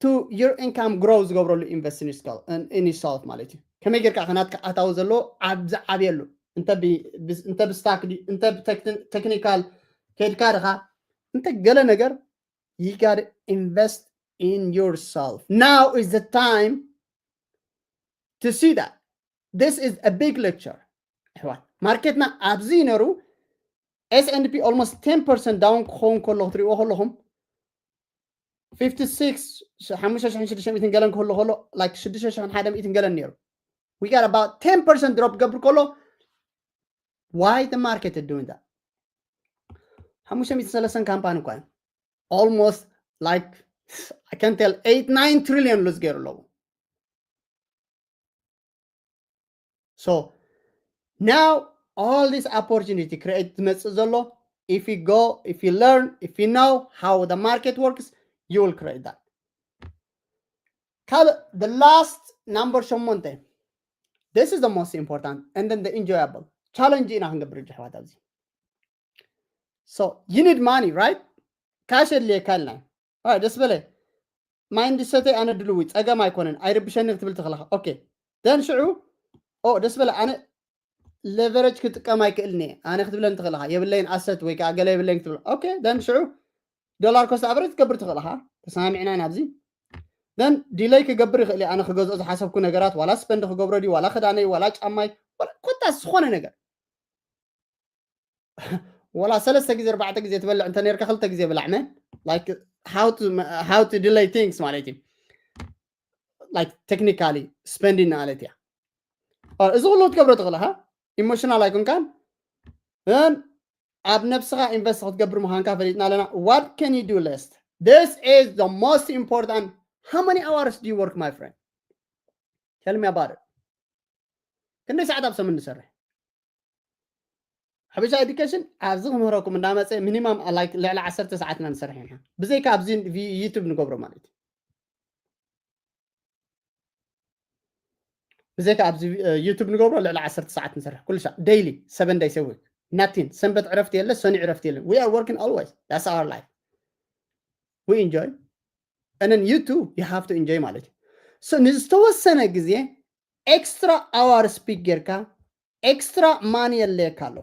to your income grow ዝገብረሉ invest in yourself ማለት እዩ። ከመይ ጌርካ ከናትካ ኣታዊ ዘለዎ ኣብ ዝዓብየሉ እንተ ብስታክ እንተ ብቴክኒካል ከድካ ድኻ እንተ ገለ ነገር you gotta invest in yourself. Now is the time to see that. This is a big lecture. ኣሕዋት ማርኬትና ኣብዚ ነሩ S and P almost ten percent down ክኸውን ከሎ ክትሪእዎ ከለኹም fifty six ሓሙሽተ ሽሕን ሽዱሽተ ሚእትን ገለን ክህሉ ከሎ like ሽዱሽተ ሽሕን ሓደ ሚእትን ገለን ነይሩ። We got about ten percent drop ገብር ከሎ why the market is doing that? ሓሙሽተ ሚእትን ሰለስተን ካምፓኒ እኳ almost like I can tell eight nine trillion lose ገይሩ ኣለዉ። So now all this opportunity create ዝመፅእ ዘሎ if you go, if you learn, if you know how the market works, you will create that. ካልእ the last number ሸሞንተ, this is the most important and then the enjoyable challenge ኢና ክንገብር እጂ ኣሕዋት ኣብዚ So you need money, right? ካሽ የድልየካ ኢልና ደስ በለ ማይንድ ሰተይ ኣነ ድልዊ ፀገም ኣይኮነን ኣይርብሸኒ ክትብል ትኽእልኻ። Okay then ሽዑ ኦ ደስ በለ ኣነ leverage ክጥቀም ኣይክእልን እየ ኣነ ክትብለን ትኽእልኻ። የብለይን ኣሰት ወይ ከዓ ገለ የብለይን ክትብል። Okay then ሽዑ ዶላር ኮስት ኣቨሬጅ ትገብር ትኽእልኻ። ተሰማሚዕና ኢና ኣብዚ then delay ክገብር ይኽእል እየ። ኣነ ክገዝኦ ዝሓሰብኩ ነገራት ዋላ spend ክገብሮ ድዩ ዋላ ክዳነይ ዋላ ጫማይ ዋላ ኮታ ዝኾነ ነገር ዋላ ሰለስተ ግዜ ኣርባዕተ ግዜ ትበልዕ እንተ ነርካ ክልተ ግዜ ብላዕ መን like how to how to delay things ማለት እዩ። Like technically spending ማለት እያ። እዚ ኩሉ ክትገብሮ ትኽእል ኢኻ። ኢሞሽናል ኣይኮንካን። ኣብ ነብስኻ ኢንቨስት ክትገብር ምዃንካ ፈሊጥና ኣለና። What can you do list? This is the most important. How many hours do you work, my friend? Tell me about it. ክንደይ ሰዓት ኣብ ሰሙን ንሰርሕ? ሓበሻ ኤዱኬሽን ኣብዚ ክምህረኩም እንዳመፀ ሚኒማም ልዕሊ ዓሰርተ ሰዓት ኢና ንሰርሕ ኢና። ብዘይካ ኣብዚ ዩቱብ ንገብሮ ማለት እዩ። ብዘይካ ኣብዚ ዩቱብ ንገብሮ ልዕሊ ዓሰርተ ሰዓት ንሰርሕ ኩሉ ሻዕ daily seven days a week. Nothing. ሰንበት ዕረፍቲ የለ፣ ሰኑዕ ዕረፍቲ የለ። We are working always. That's our life. We enjoy. And then you too, you have to enjoy ማለት እዩ። So ንዝተወሰነ ግዜ extra hours pick ጌርካ extra money የለየካ ኣሎ።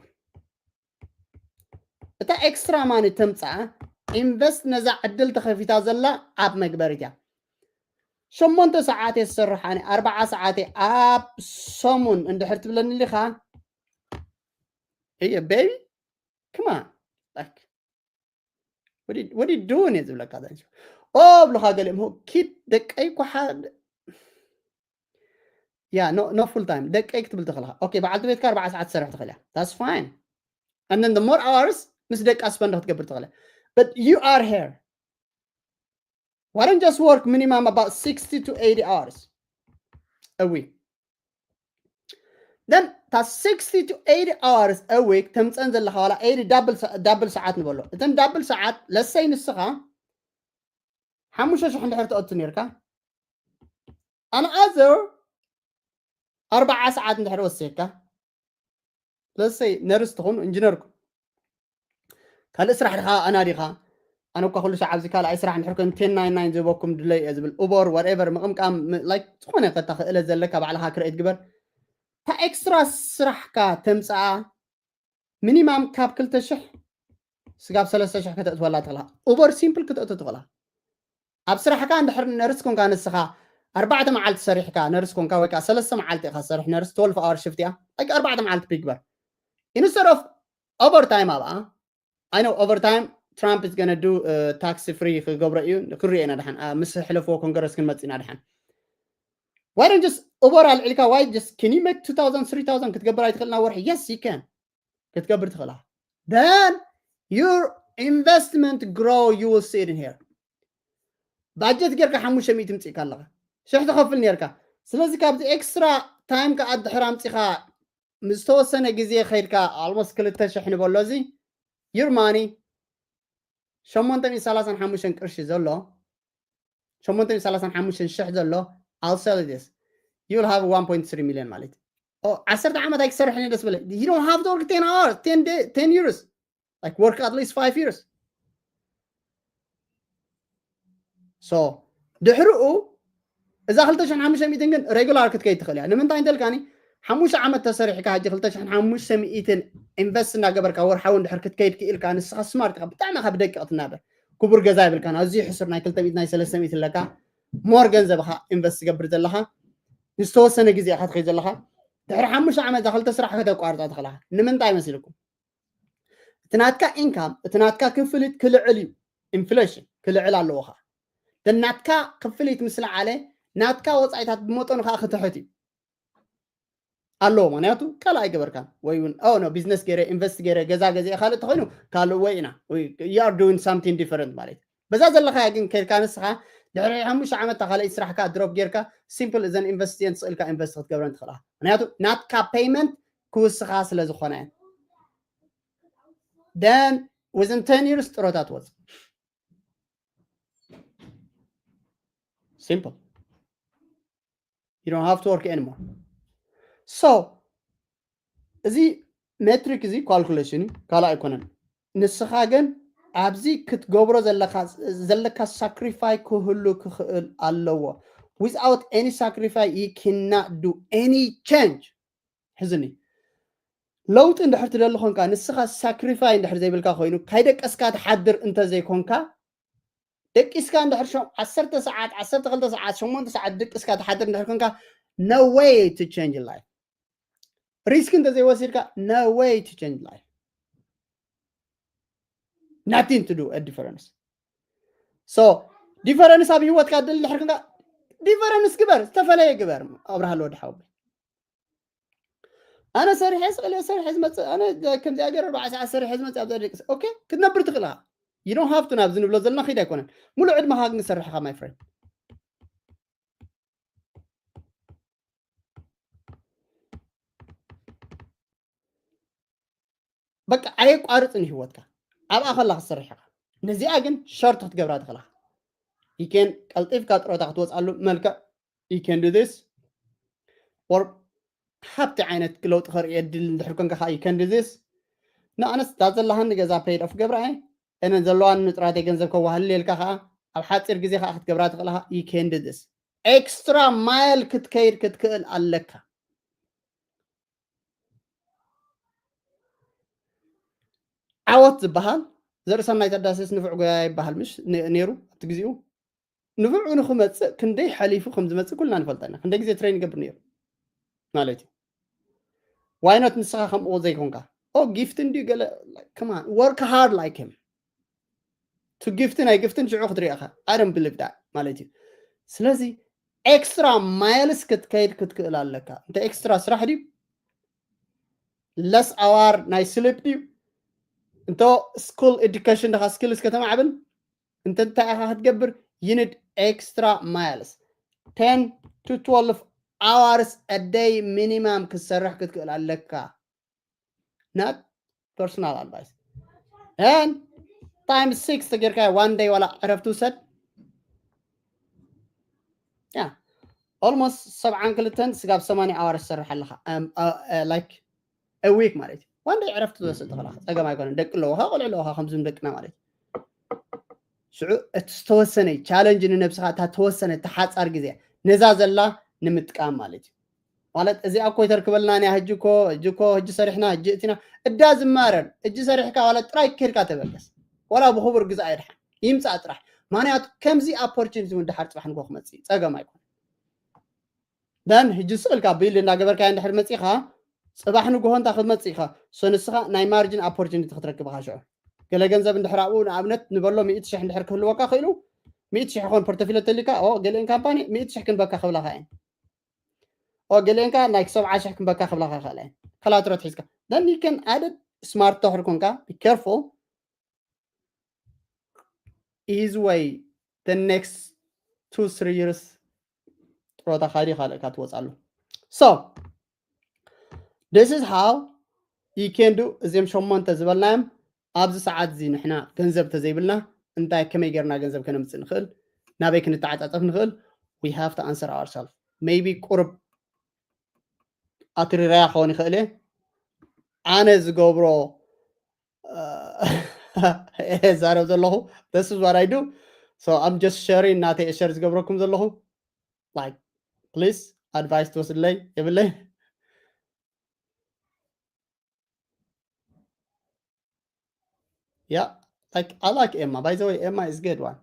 እታ extra money ተምፅኣ ኢንቨስት ነዛ ዕድል ተኸፊታ ዘላ ኣብ መግበሪት እያ። ሸሞንተ ሰዓት እየ ዝሰርሕ ኣነ ኣርባዓ ሰዓት እየ ኣብ ሰሙን እንድሕር ትብለኒ ሊኻ እየ ቤቢ ክማ what you doing እየ ዝብለካ ዛንሱ ኦ ብልኻ ገሊኦም ኪድ ደቀይ ኳሓ yeah no no full time ደቀይ ክትብል ትኽእል ኢኻ okay በዓልቲ ቤትካ ኣርባዓ ሰዓት ትሰርሕ ትኽእል እያ that's fine and then the more hours ምስ ደቃ spend ክትገብር ትኽእል እያ but you are here why don't just work minimum about sixty to eighty hours a week then ታ sixty to eighty hours a week ተምፀን ዘለኻ ዋላ eighty double double ሰዓት ንበሎ እተን double ሰዓት let's say ንስኻ ሓሙሽተ ሽሕ እንድሕር ትኣቱ ነርካ another ኣርባዓ ሰዓት እንድሕር ወሲኽካ let's say ነርስ ትኹን ኢንጂነር ካልእ ስራሕ ድኻ ኣናዲኻ ኣነ እኳ ኩሉ ሰዓት ኣብዚ ካልኣይ ስራሕ እንድሕር ኮይኑ ten nine nine ዝህበኩም ድለይ እየ ዝብል ኡበር whatever ምቕምቃም like ዝኾነ ከታ ክእለት ዘለካ ባዕልኻ create ግበር እታ extra ስራሕካ ተምፅኣ ሚኒማም ካብ ክልተ ሽሕ ስጋብ ሰለስተ ሽሕ ከተእትወላ ትኽእላ ኡበር simple ክትእቱ ትኽእላ ኣብ ስራሕካ እንድሕር ነርስ ኮንካ ንስኻ ኣርባዕተ መዓልቲ ሰሪሕካ ነርስ ኮንካ ወይ ከዓ ሰለስተ መዓልቲ ኢኻ ሰርሕ ነርስ twelve hour shift እያ like ኣርባዕተ መዓልቲ ፒግበር instead of overtime ኣብኣ I know overtime Trump is gonna do tax free ክገብሮ እዩ ክንሪኦ ኢና ድሓን ምስ ሕለፍዎ ኮንግረስ ክንመፅ ኢና ድሓን why don't just ኡበር ኣልዒልካ why just can you make two thousand three thousand ክትገብር ኣይትኽእልና ወርሒ yes you can ክትገብር ትኽእላ then your investment grow you will see it in here budget ጌርካ ሓሙሽተ ሚእቲ ምፅእካ ኣለኻ ሽሕ ትኸፍል ነርካ ስለዚ ካብዚ extra time ከዓ ድሕር ኣምፂኻ ምስ ተወሰነ ግዜ ከይድካ almost ክልተ ሽሕ ንበሎ እዚ your money ሸሞንተ ሚእቲ ሰላሳን ሓሙሽተን ቅርሺ ዘሎ ሸሞንተ ሚእቲ ሰላሳን ሓሙሽተን ሽሕ ዘሎ I'll sell this you will have one point three million ማለት እዩ ዓሰርተ ዓመት ኣይክሰርሕ እየ ደስ በለ you don't have to work ten hours ten day ten years like work at least five years so ድሕርኡ እዛ ክልተ ሽሕን ሓሙሽተ ሚእትን ግን ሬጉላር ክትከይድ ትኽእል እያ ንምንታይ እንተልካኒ ሓሙሽተ ዓመት ተሰሪሕካ ሕጂ ክልተ ሽሕን ሓሙሽተ ሚእትን ኢንቨስት እናገበርካ ወርሓዊ እንድሕር ክትከይድ ክኢልካ ንስኻ ስማርት ኢኻ ብጣዕሚ ኢኻ ብደቂቕ ትናበር ክቡር ገዛ ይብልካን ኣዝዩ ሕሱር ናይ ክልተ ሚእቲ ናይ ሰለስተ ሚእቲ ኣለካ more ገንዘብኻ ኢንቨስት ትገብር ዘለኻ ንዝተወሰነ ግዜ ኢኻ ትኸይድ ዘለኻ ድሕሪ ሓሙሽተ ዓመት እዛ ክልተ ስራሕ ከተቋርፃ ትኽእላ ንምንታይ መሲልኩም እቲ ናትካ ኢንካም እቲ ናትካ ክፍሊት ክልዕል እዩ ኢንፍሌሽን ክልዕል ኣለዎ ከዓ ናትካ ክፍሊት ምስ ለዓለ ናትካ ወፃኢታት ብመጠኑ ከዓ ክትሕት እዩ ኣለዎ ምክንያቱ ካልእ ኣይገበርካን ወይ እውን ኦ ቢዝነስ ገይረ ኢንቨስት ገይረ ገዛ ገዚአ ካልእ ተኮይኑ ካልእ ወይ ኢና you are doing something different ማለት እዩ በዛ ዘለካ ግን ከድካ ንስኻ ድሕሪ ሓሙሽተ ዓመት ካልኣይ ስራሕካ ድሮፕ ጌርካ ሲምፕል እዘን ኢንቨስት እየን ትኽእልካ ኢንቨስት ክትገብረን ትኽእላ ምክንያቱ ናትካ ፔይመንት ክውስኻ ስለ ዝኾነ then within ten years ጥሮታ ትወፅእ simple you don't have to work anymore so እዚ ሜትሪክ እዚ ካልኩሌሽን እዩ ካልእ ኣይኮነን ንስኻ ግን ኣብዚ ክትገብሮ ዘለካ ሳክሪፋይ ክህሉ ክኽእል ኣለዎ without any sacrifice you cannot do any change ሕዝኒ ለውጢ እንድሕር ትደሊ ኮንካ ንስኻ ሳክሪፋይ እንድሕር ዘይብልካ ኮይኑ ካይደቀስካ ትሓድር እንተዘይኮንካ ደቂስካ እንድሕር ሸ- ዓሰርተ ሰዓት ዓሰርተ ክልተ ሰዓት ሸሞንተ ሰዓት ደቂስካ ትሓድር እንድሕር ኮንካ no way to change life. ሪስክ እንተዘይወሲድካ no way to change life. Nothing to do a difference. So difference ኣብ ህይወትካ ደሊ ድሕር ክንካ difference ግበር፣ ዝተፈለየ ግበር። ኣብርሃ ለወዲ ሓወቦይ ኣነ ሰሪሐ ስቕለ ሰሪሐ ዝመፅእ ኣነ ከምዚኣ ገር ኣርባዓ ሰዓት ሰሪሐ ዝመፅእ ኣብዛ ደቂ okay ክትነብር ትኽእል ኢኻ። You don't have to ናብዚ ንብሎ ዘለና ኺድ ኣይኮነን። ሙሉእ ዕድመኻ ግን ዝሰርሕኻ my friend። በቃ ኣየቋርፅን ህይወትካ ኣብኣ ከላ ክትሰርሕ ኢኻ። ነዚኣ ግን ሸርት ክትገብራ ትኽእላ። You can ቀልጢፍካ ጥሮታ ክትወፅኣሉ መልክዕ you can do this or ሃብቲ ዓይነት ለውጢ ከርኢ ዕድል እንድሕር ኮንካ ከዓ you can do this። ንኣነስ እታ ዘለሃኒ ገዛ paid off ገብራ እየ እነ ዘለዋን ንጥራተይ ገንዘብ ከዋህልል ኢልካ ከዓ ኣብ ሓፂር ግዜ ከዓ ክትገብራ ትኽእልካ። You can do this. Extra mile ክትከይድ ክትክእል ኣለካ። ዓወት ዝበሃል ዘርእሰናይ ተዳስስ ንፉዕ ጎያ ይበሃል ምሽ ነ- ነይሩ ኣብቲ ግዜኡ። ንፍዑ ንክመፅእ ክንደይ ሓሊፉ ከም ዝመፅእ ኩልና ንፈልጣ ኢና። ክንደይ ግዜ ትሬን ይገብር ነይሩ ማለት እዩ። ዋይኖት ንስኻ ከምኡ ዘይኮንካ ኦ ጊፍት እንዲዩ ገለ come on work hard like him to ጊፍት ናይ ጊፍትን ሽዑ ክትሪእኻ I don't believe that ማለት እዩ። ስለዚ ኤክስትራ ማይልስ ክትከይድ ክትክእል ኣለካ። እንተ ኤክስትራ ስራሕ ድዩ less hour ናይ sleep ድዩ እንተ school education ድኻ skills ከተማዕብል እንተ እንታይ ኢኻ ክትገብር you need extra miles ten to twelve hours a day minimum ክትሰርሕ ክትክእል ኣለካ። Not personal advice and time six ተጌርካ one day ዋላ ዕረፍቲ ውሰድ። Yeah, almost ሰብዓን ክልተን ስጋብ ሰማንያ hours ትሰርሕ ኣለኻ like a week ማለት እዩ። One day ዕረፍቲ ትወስድ ትኽእላ ጸገም ኣይኮነን። ደቂ ኣለውኻ ቆልዑ ኣለውኻ ከምዚም ደቅና ማለት እዩ። ሽዑ እቲ ዝተወሰነ ቻለንጅ ንነብስኻ እታ ተወሰነ ተሓጻር ግዜ ነዛ ዘላ ንምጥቃም ማለት እዩ። ማለት እዚኣ እኮ ይተርክበልና ያ ህጂ እኮ ህጂ እኮ ህጂ ሰሪሕና ህጂ እቲና እዳ ዝማረር እጂ ሰሪሕካ ዋላ ጥራይ ኬድካ ተበገስ ዋላ ብክቡር ግዛ ኣይድሓን ይምፃእ ጥራሕ። ምክንያቱ ከምዚ ኦፖርቹኒቲ እውን ድሓር ፅባሕ ንጎ ክመፅእ እዩ። ጸገም ኣይኮነ ደን ህጂ ስቕልካ ቢልድ እናገበርካዮ እንድሕር መፂኻ ጽባሕ ንግሆ እንታ ክትመፅእ ኢኻ። ሶ ንስኻ ናይ ማርጅን ኦፖርቹኒቲ ክትረክብ ኢኻ ሽዑ። ገለ ገንዘብ እንድሕር ኣብኡ ንኣብነት ንበሎ ሚእቲ ሽሕ እንድሕር ክህልወካ ክኢሉ ሚእቲ ሽሕ ይኾን ፖርቶፊሎ ተሊካ ኦ ገሊአን ካምፓኒ ሚእቲ ሽሕ ክንበካ ክብላኻ እየን። ኦ ገሊአን ከዓ ናይ ሰብዓ ሽሕ ክንበካ ክብላኻ ይኽእላ እየን። ከላትረት ሒዝካ then you can add it smart ተሕር ኮንካ be careful is way the next two three years ጥሮታ ካዲ ካልእካ ትወፅኣሉ። So this is how you can do እዚም ሸሞንተ ዝበልናዮም። ኣብዚ ሰዓት እዚ ንሕና ገንዘብ ተዘይብልና እንታይ ከመይ ጌርና ገንዘብ ከነምፅእ ንኽእል ናበይ ክንተዓፃፀፍ ንኽእል we have to answer ourselves maybe ቁርብ ኣትሪራያ ክኸውን ይኽእል እየ ኣነ ዝገብሮ ዛረብ ዘለኹ this is what I do so I'm just sharing ናተይ ሸር ዝገብረኩም ዘለኹ like please advice ትወስድለይ የብለይ yeah like I like Emma by the way Emma is good one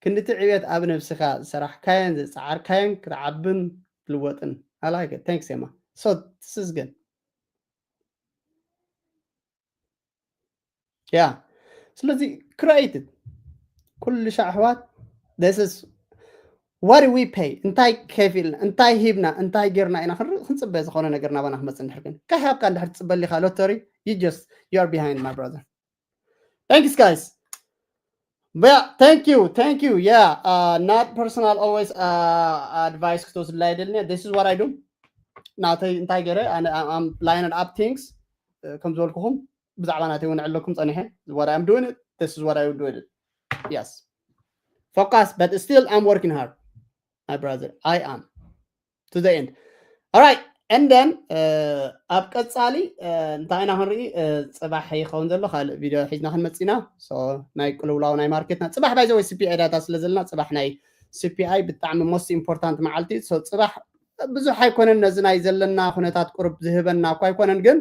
ክንድቲ ዕብየት ኣብ ነብስኻ ዝሰራሕካየን ዝፀዓርካየን ክትዓብን ትልወጥን I like it thanks Emma so this is good yeah ስለዚ created ኩሉ ሻዕ ኣሕዋት this is what we pay እንታይ ከፊልና እንታይ ሂብና እንታይ ጌርና ኢና ክንርኢ ክንፅበ ዝኾነ ነገር ናባና ክመፅእ እንድሕር ግን ካይ ሃብካ እንድሕር ትፅበሊካ ሎተሪ you just you are behind my brother thanks guys yeah thank you thank you yeah uh, not personal always uh, advice ክትወስድላ የደልኒ this is what I do ናተይ እንታይ ገይረ line up things ከም ዝበልኩኹም ብዛዕባ ናተይ እውን ዕለኩም ፀኒሐ what I'm doing it this is what I do it yes focus but still I'm working hard my brother I am to the end alright and then ኣብ ቀፃሊ እንታይ ኢና ክንርኢ ፅባሕ ይኸውን ዘሎ ካልእ ቪድዮ ሒዝና ክንመፅእ ኢና ናይ ቅልውላው ናይ ማርኬትና ፅባሕ by the way CPI data ስለ ዘለና ፅባሕ ናይ CPI ብጣዕሚ most important መዓልቲ so ፅባሕ ብዙሕ ኣይኮነን ነዚ ናይ ዘለና ኩነታት ቁርብ ዝህበና እኳ ኣይኮነን ግን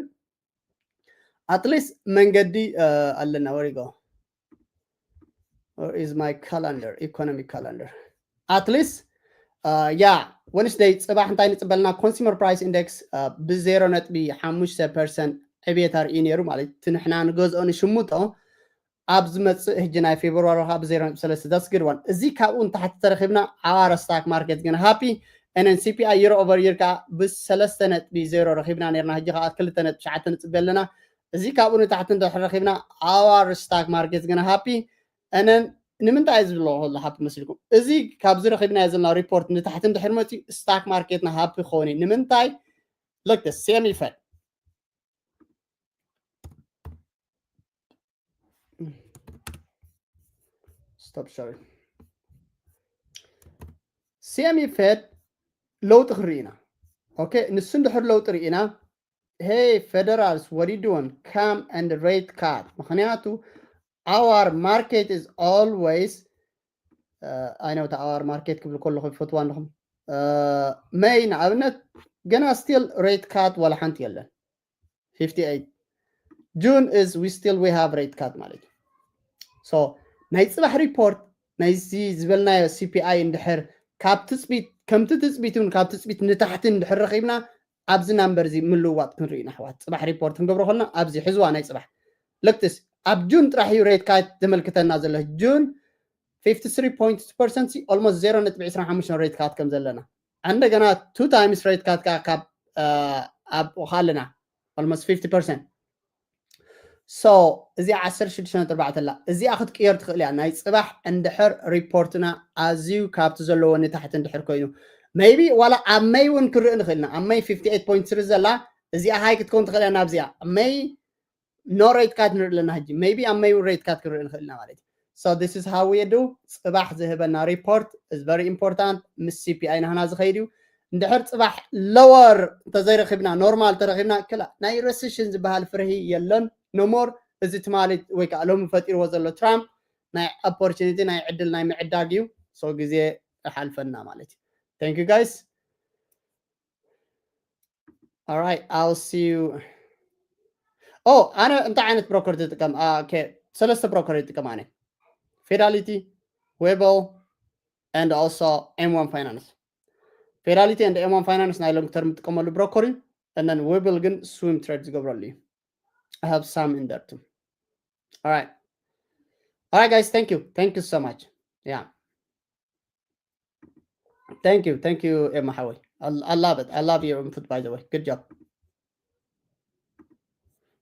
at least መንገዲ ኣለና where you go Where is my calendar? Economic calendar. At least, uh, yeah, Wednesday ጽባሕ እንታይ ንጽበልና? Consumer Price Index ብዜሮ ነጥቢ ሓሙሽተ ፐርሰንት ዕብየት ኣርእዩ ነይሩ። ማለት እቲ ንሕና ንገዝኦ ንሽምጦ ኣብ ዝመጽእ ሕጂ ናይ ፌብርዋሪ ከዓ ብዜሮ ነጥቢ ሰለስተ። That's good one። እዚ ካብኡ ንታሕቲ ተረኺብና our stock market ግን ሃፒ and then C P I year over year ከዓ ብሰለስተ ነጥቢ ዜሮ ረኺብና ነርና። ሕጂ ከዓ ክልተ ነጥቢ ትሽዓተ ንጽበ ኣለና። እዚ ካብኡ ንታሕቲ እንድሕር ረኺብና our stock market ግን ሃፒ and then ንምንታይ እዩ ዝብሎ ከሎ ሃፒ መስልኩም? እዚ ካብዚ ረኺብናዮ ዘለና ሪፖርት ንታሕቲ እንድሕር መፅዩ ስታክ ማርኬትና ሃፒ ክኸውን እዩ። ንምንታይ? Look this, CME Fed. Stop sharing. CME Fed ለውጢ ክንርኢ ኢና። ኦኬ፣ ንሱ እንድሕር ለውጢ ርኢና፣ hey federals, what you doing? Come and rate card. ምክንያቱ our market is always, I know our market ክብል ከለኹ ይፈትዋ ኣለኹም። መይ ንኣብነት ገና still rate card ዋላ ሓንቲ የለን። Fifty eight. June is we still we have rate card ማለት እዩ። So ናይ ጽባሕ ሪፖርት ናይዚ ዝበልናዮ C P I እንድሕር ካብ ትጽቢት፣ ከምቲ ትጽቢት እውን ካብ ትጽቢት ንታሕቲ እንድሕር ረኺብና ኣብዚ ናምበር እዚ ምልውዋጥ ክንርኢ ኢና ኣሕዋት። ጽባሕ ሪፖርት ክንገብሮ ከለና ኣብዚ ሕዝዋ ናይ ጽባሕ። Look this, ኣብ ጁን ጥራሕ እዩ ሬት ካርድ ዘመልክተና ዘሎ። ጁን fifty three point two percent ሲ almost zero ነጥቢ ዕስራን ሓሙሽተን ሬት ካርድ ከም ዘለና፣ እንደገና two times ሬት ካርድ ከዓ ካብ ኣብኡ ኣለና almost fifty percent. So እዚ ዓሰርተ ሽዱሽተ ነጥቢ ኣርባዕተ ኣላ፣ እዚኣ ክትቅየር ትኽእል እያ። ናይ ጽባሕ እንድሕር ሪፖርትና ኣዝዩ ካብቲ ዘለዎ ንታሕቲ እንድሕር ኮይኑ፣ maybe ዋላ ኣብ መይ እውን ክንርኢ ንኽእል ኢና። ኣብ መይ fifty eight point three ዘላ፣ እዚኣ ሃይ ክትከውን ትኽእል እያ። ናብዚኣ መይ no ሬት ካርድ ንርኢ ኣለና። ሕጂ maybe ኣብ መይ እውን ሬት ካርድ ክንርኢ ንኽእል ኢና ማለት እዩ። So this is how we do. ጽባሕ ዝህበና ሪፖርት is very important። ምስ C P I ናህና ዝኸይድ እዩ። እንድሕር ጽባሕ lower እንተዘይረኺብና፣ ኖርማል ተረኺብና፣ ክላ ናይ ረሲሽን ዝበሃል ፍርሂ የለን። No more። እዚ ትማሊ ወይ ከዓ ሎሚ ፈጢርዎ ዘሎ ትራምፕ ናይ ኦፖርቹኒቲ፣ ናይ ዕድል ናይ ምዕዳግ እዩ። So ግዜ ይሓልፈና ማለት እዩ። Thank you guys. All right, I'll see you. Oh, ኣነ እንታይ ዓይነት ብሮከር ትጥቀም? Okay, ሰለስተ ብሮከር ይጥቀም ኣነ። Fidelity, Webull, and also M one Finance. Fidelity and M one Finance ናይ long term ዝጥቀመሉ ብሮከር እዩ። And then Webull ግን swing trade ዝገብረሉ እዩ። I have some in there too. All right. All right, guys, thank you. Thank you so much. Yeah. Thank you. Thank you, Emma Howie. I, I love it. I love your input, by the way. Good job.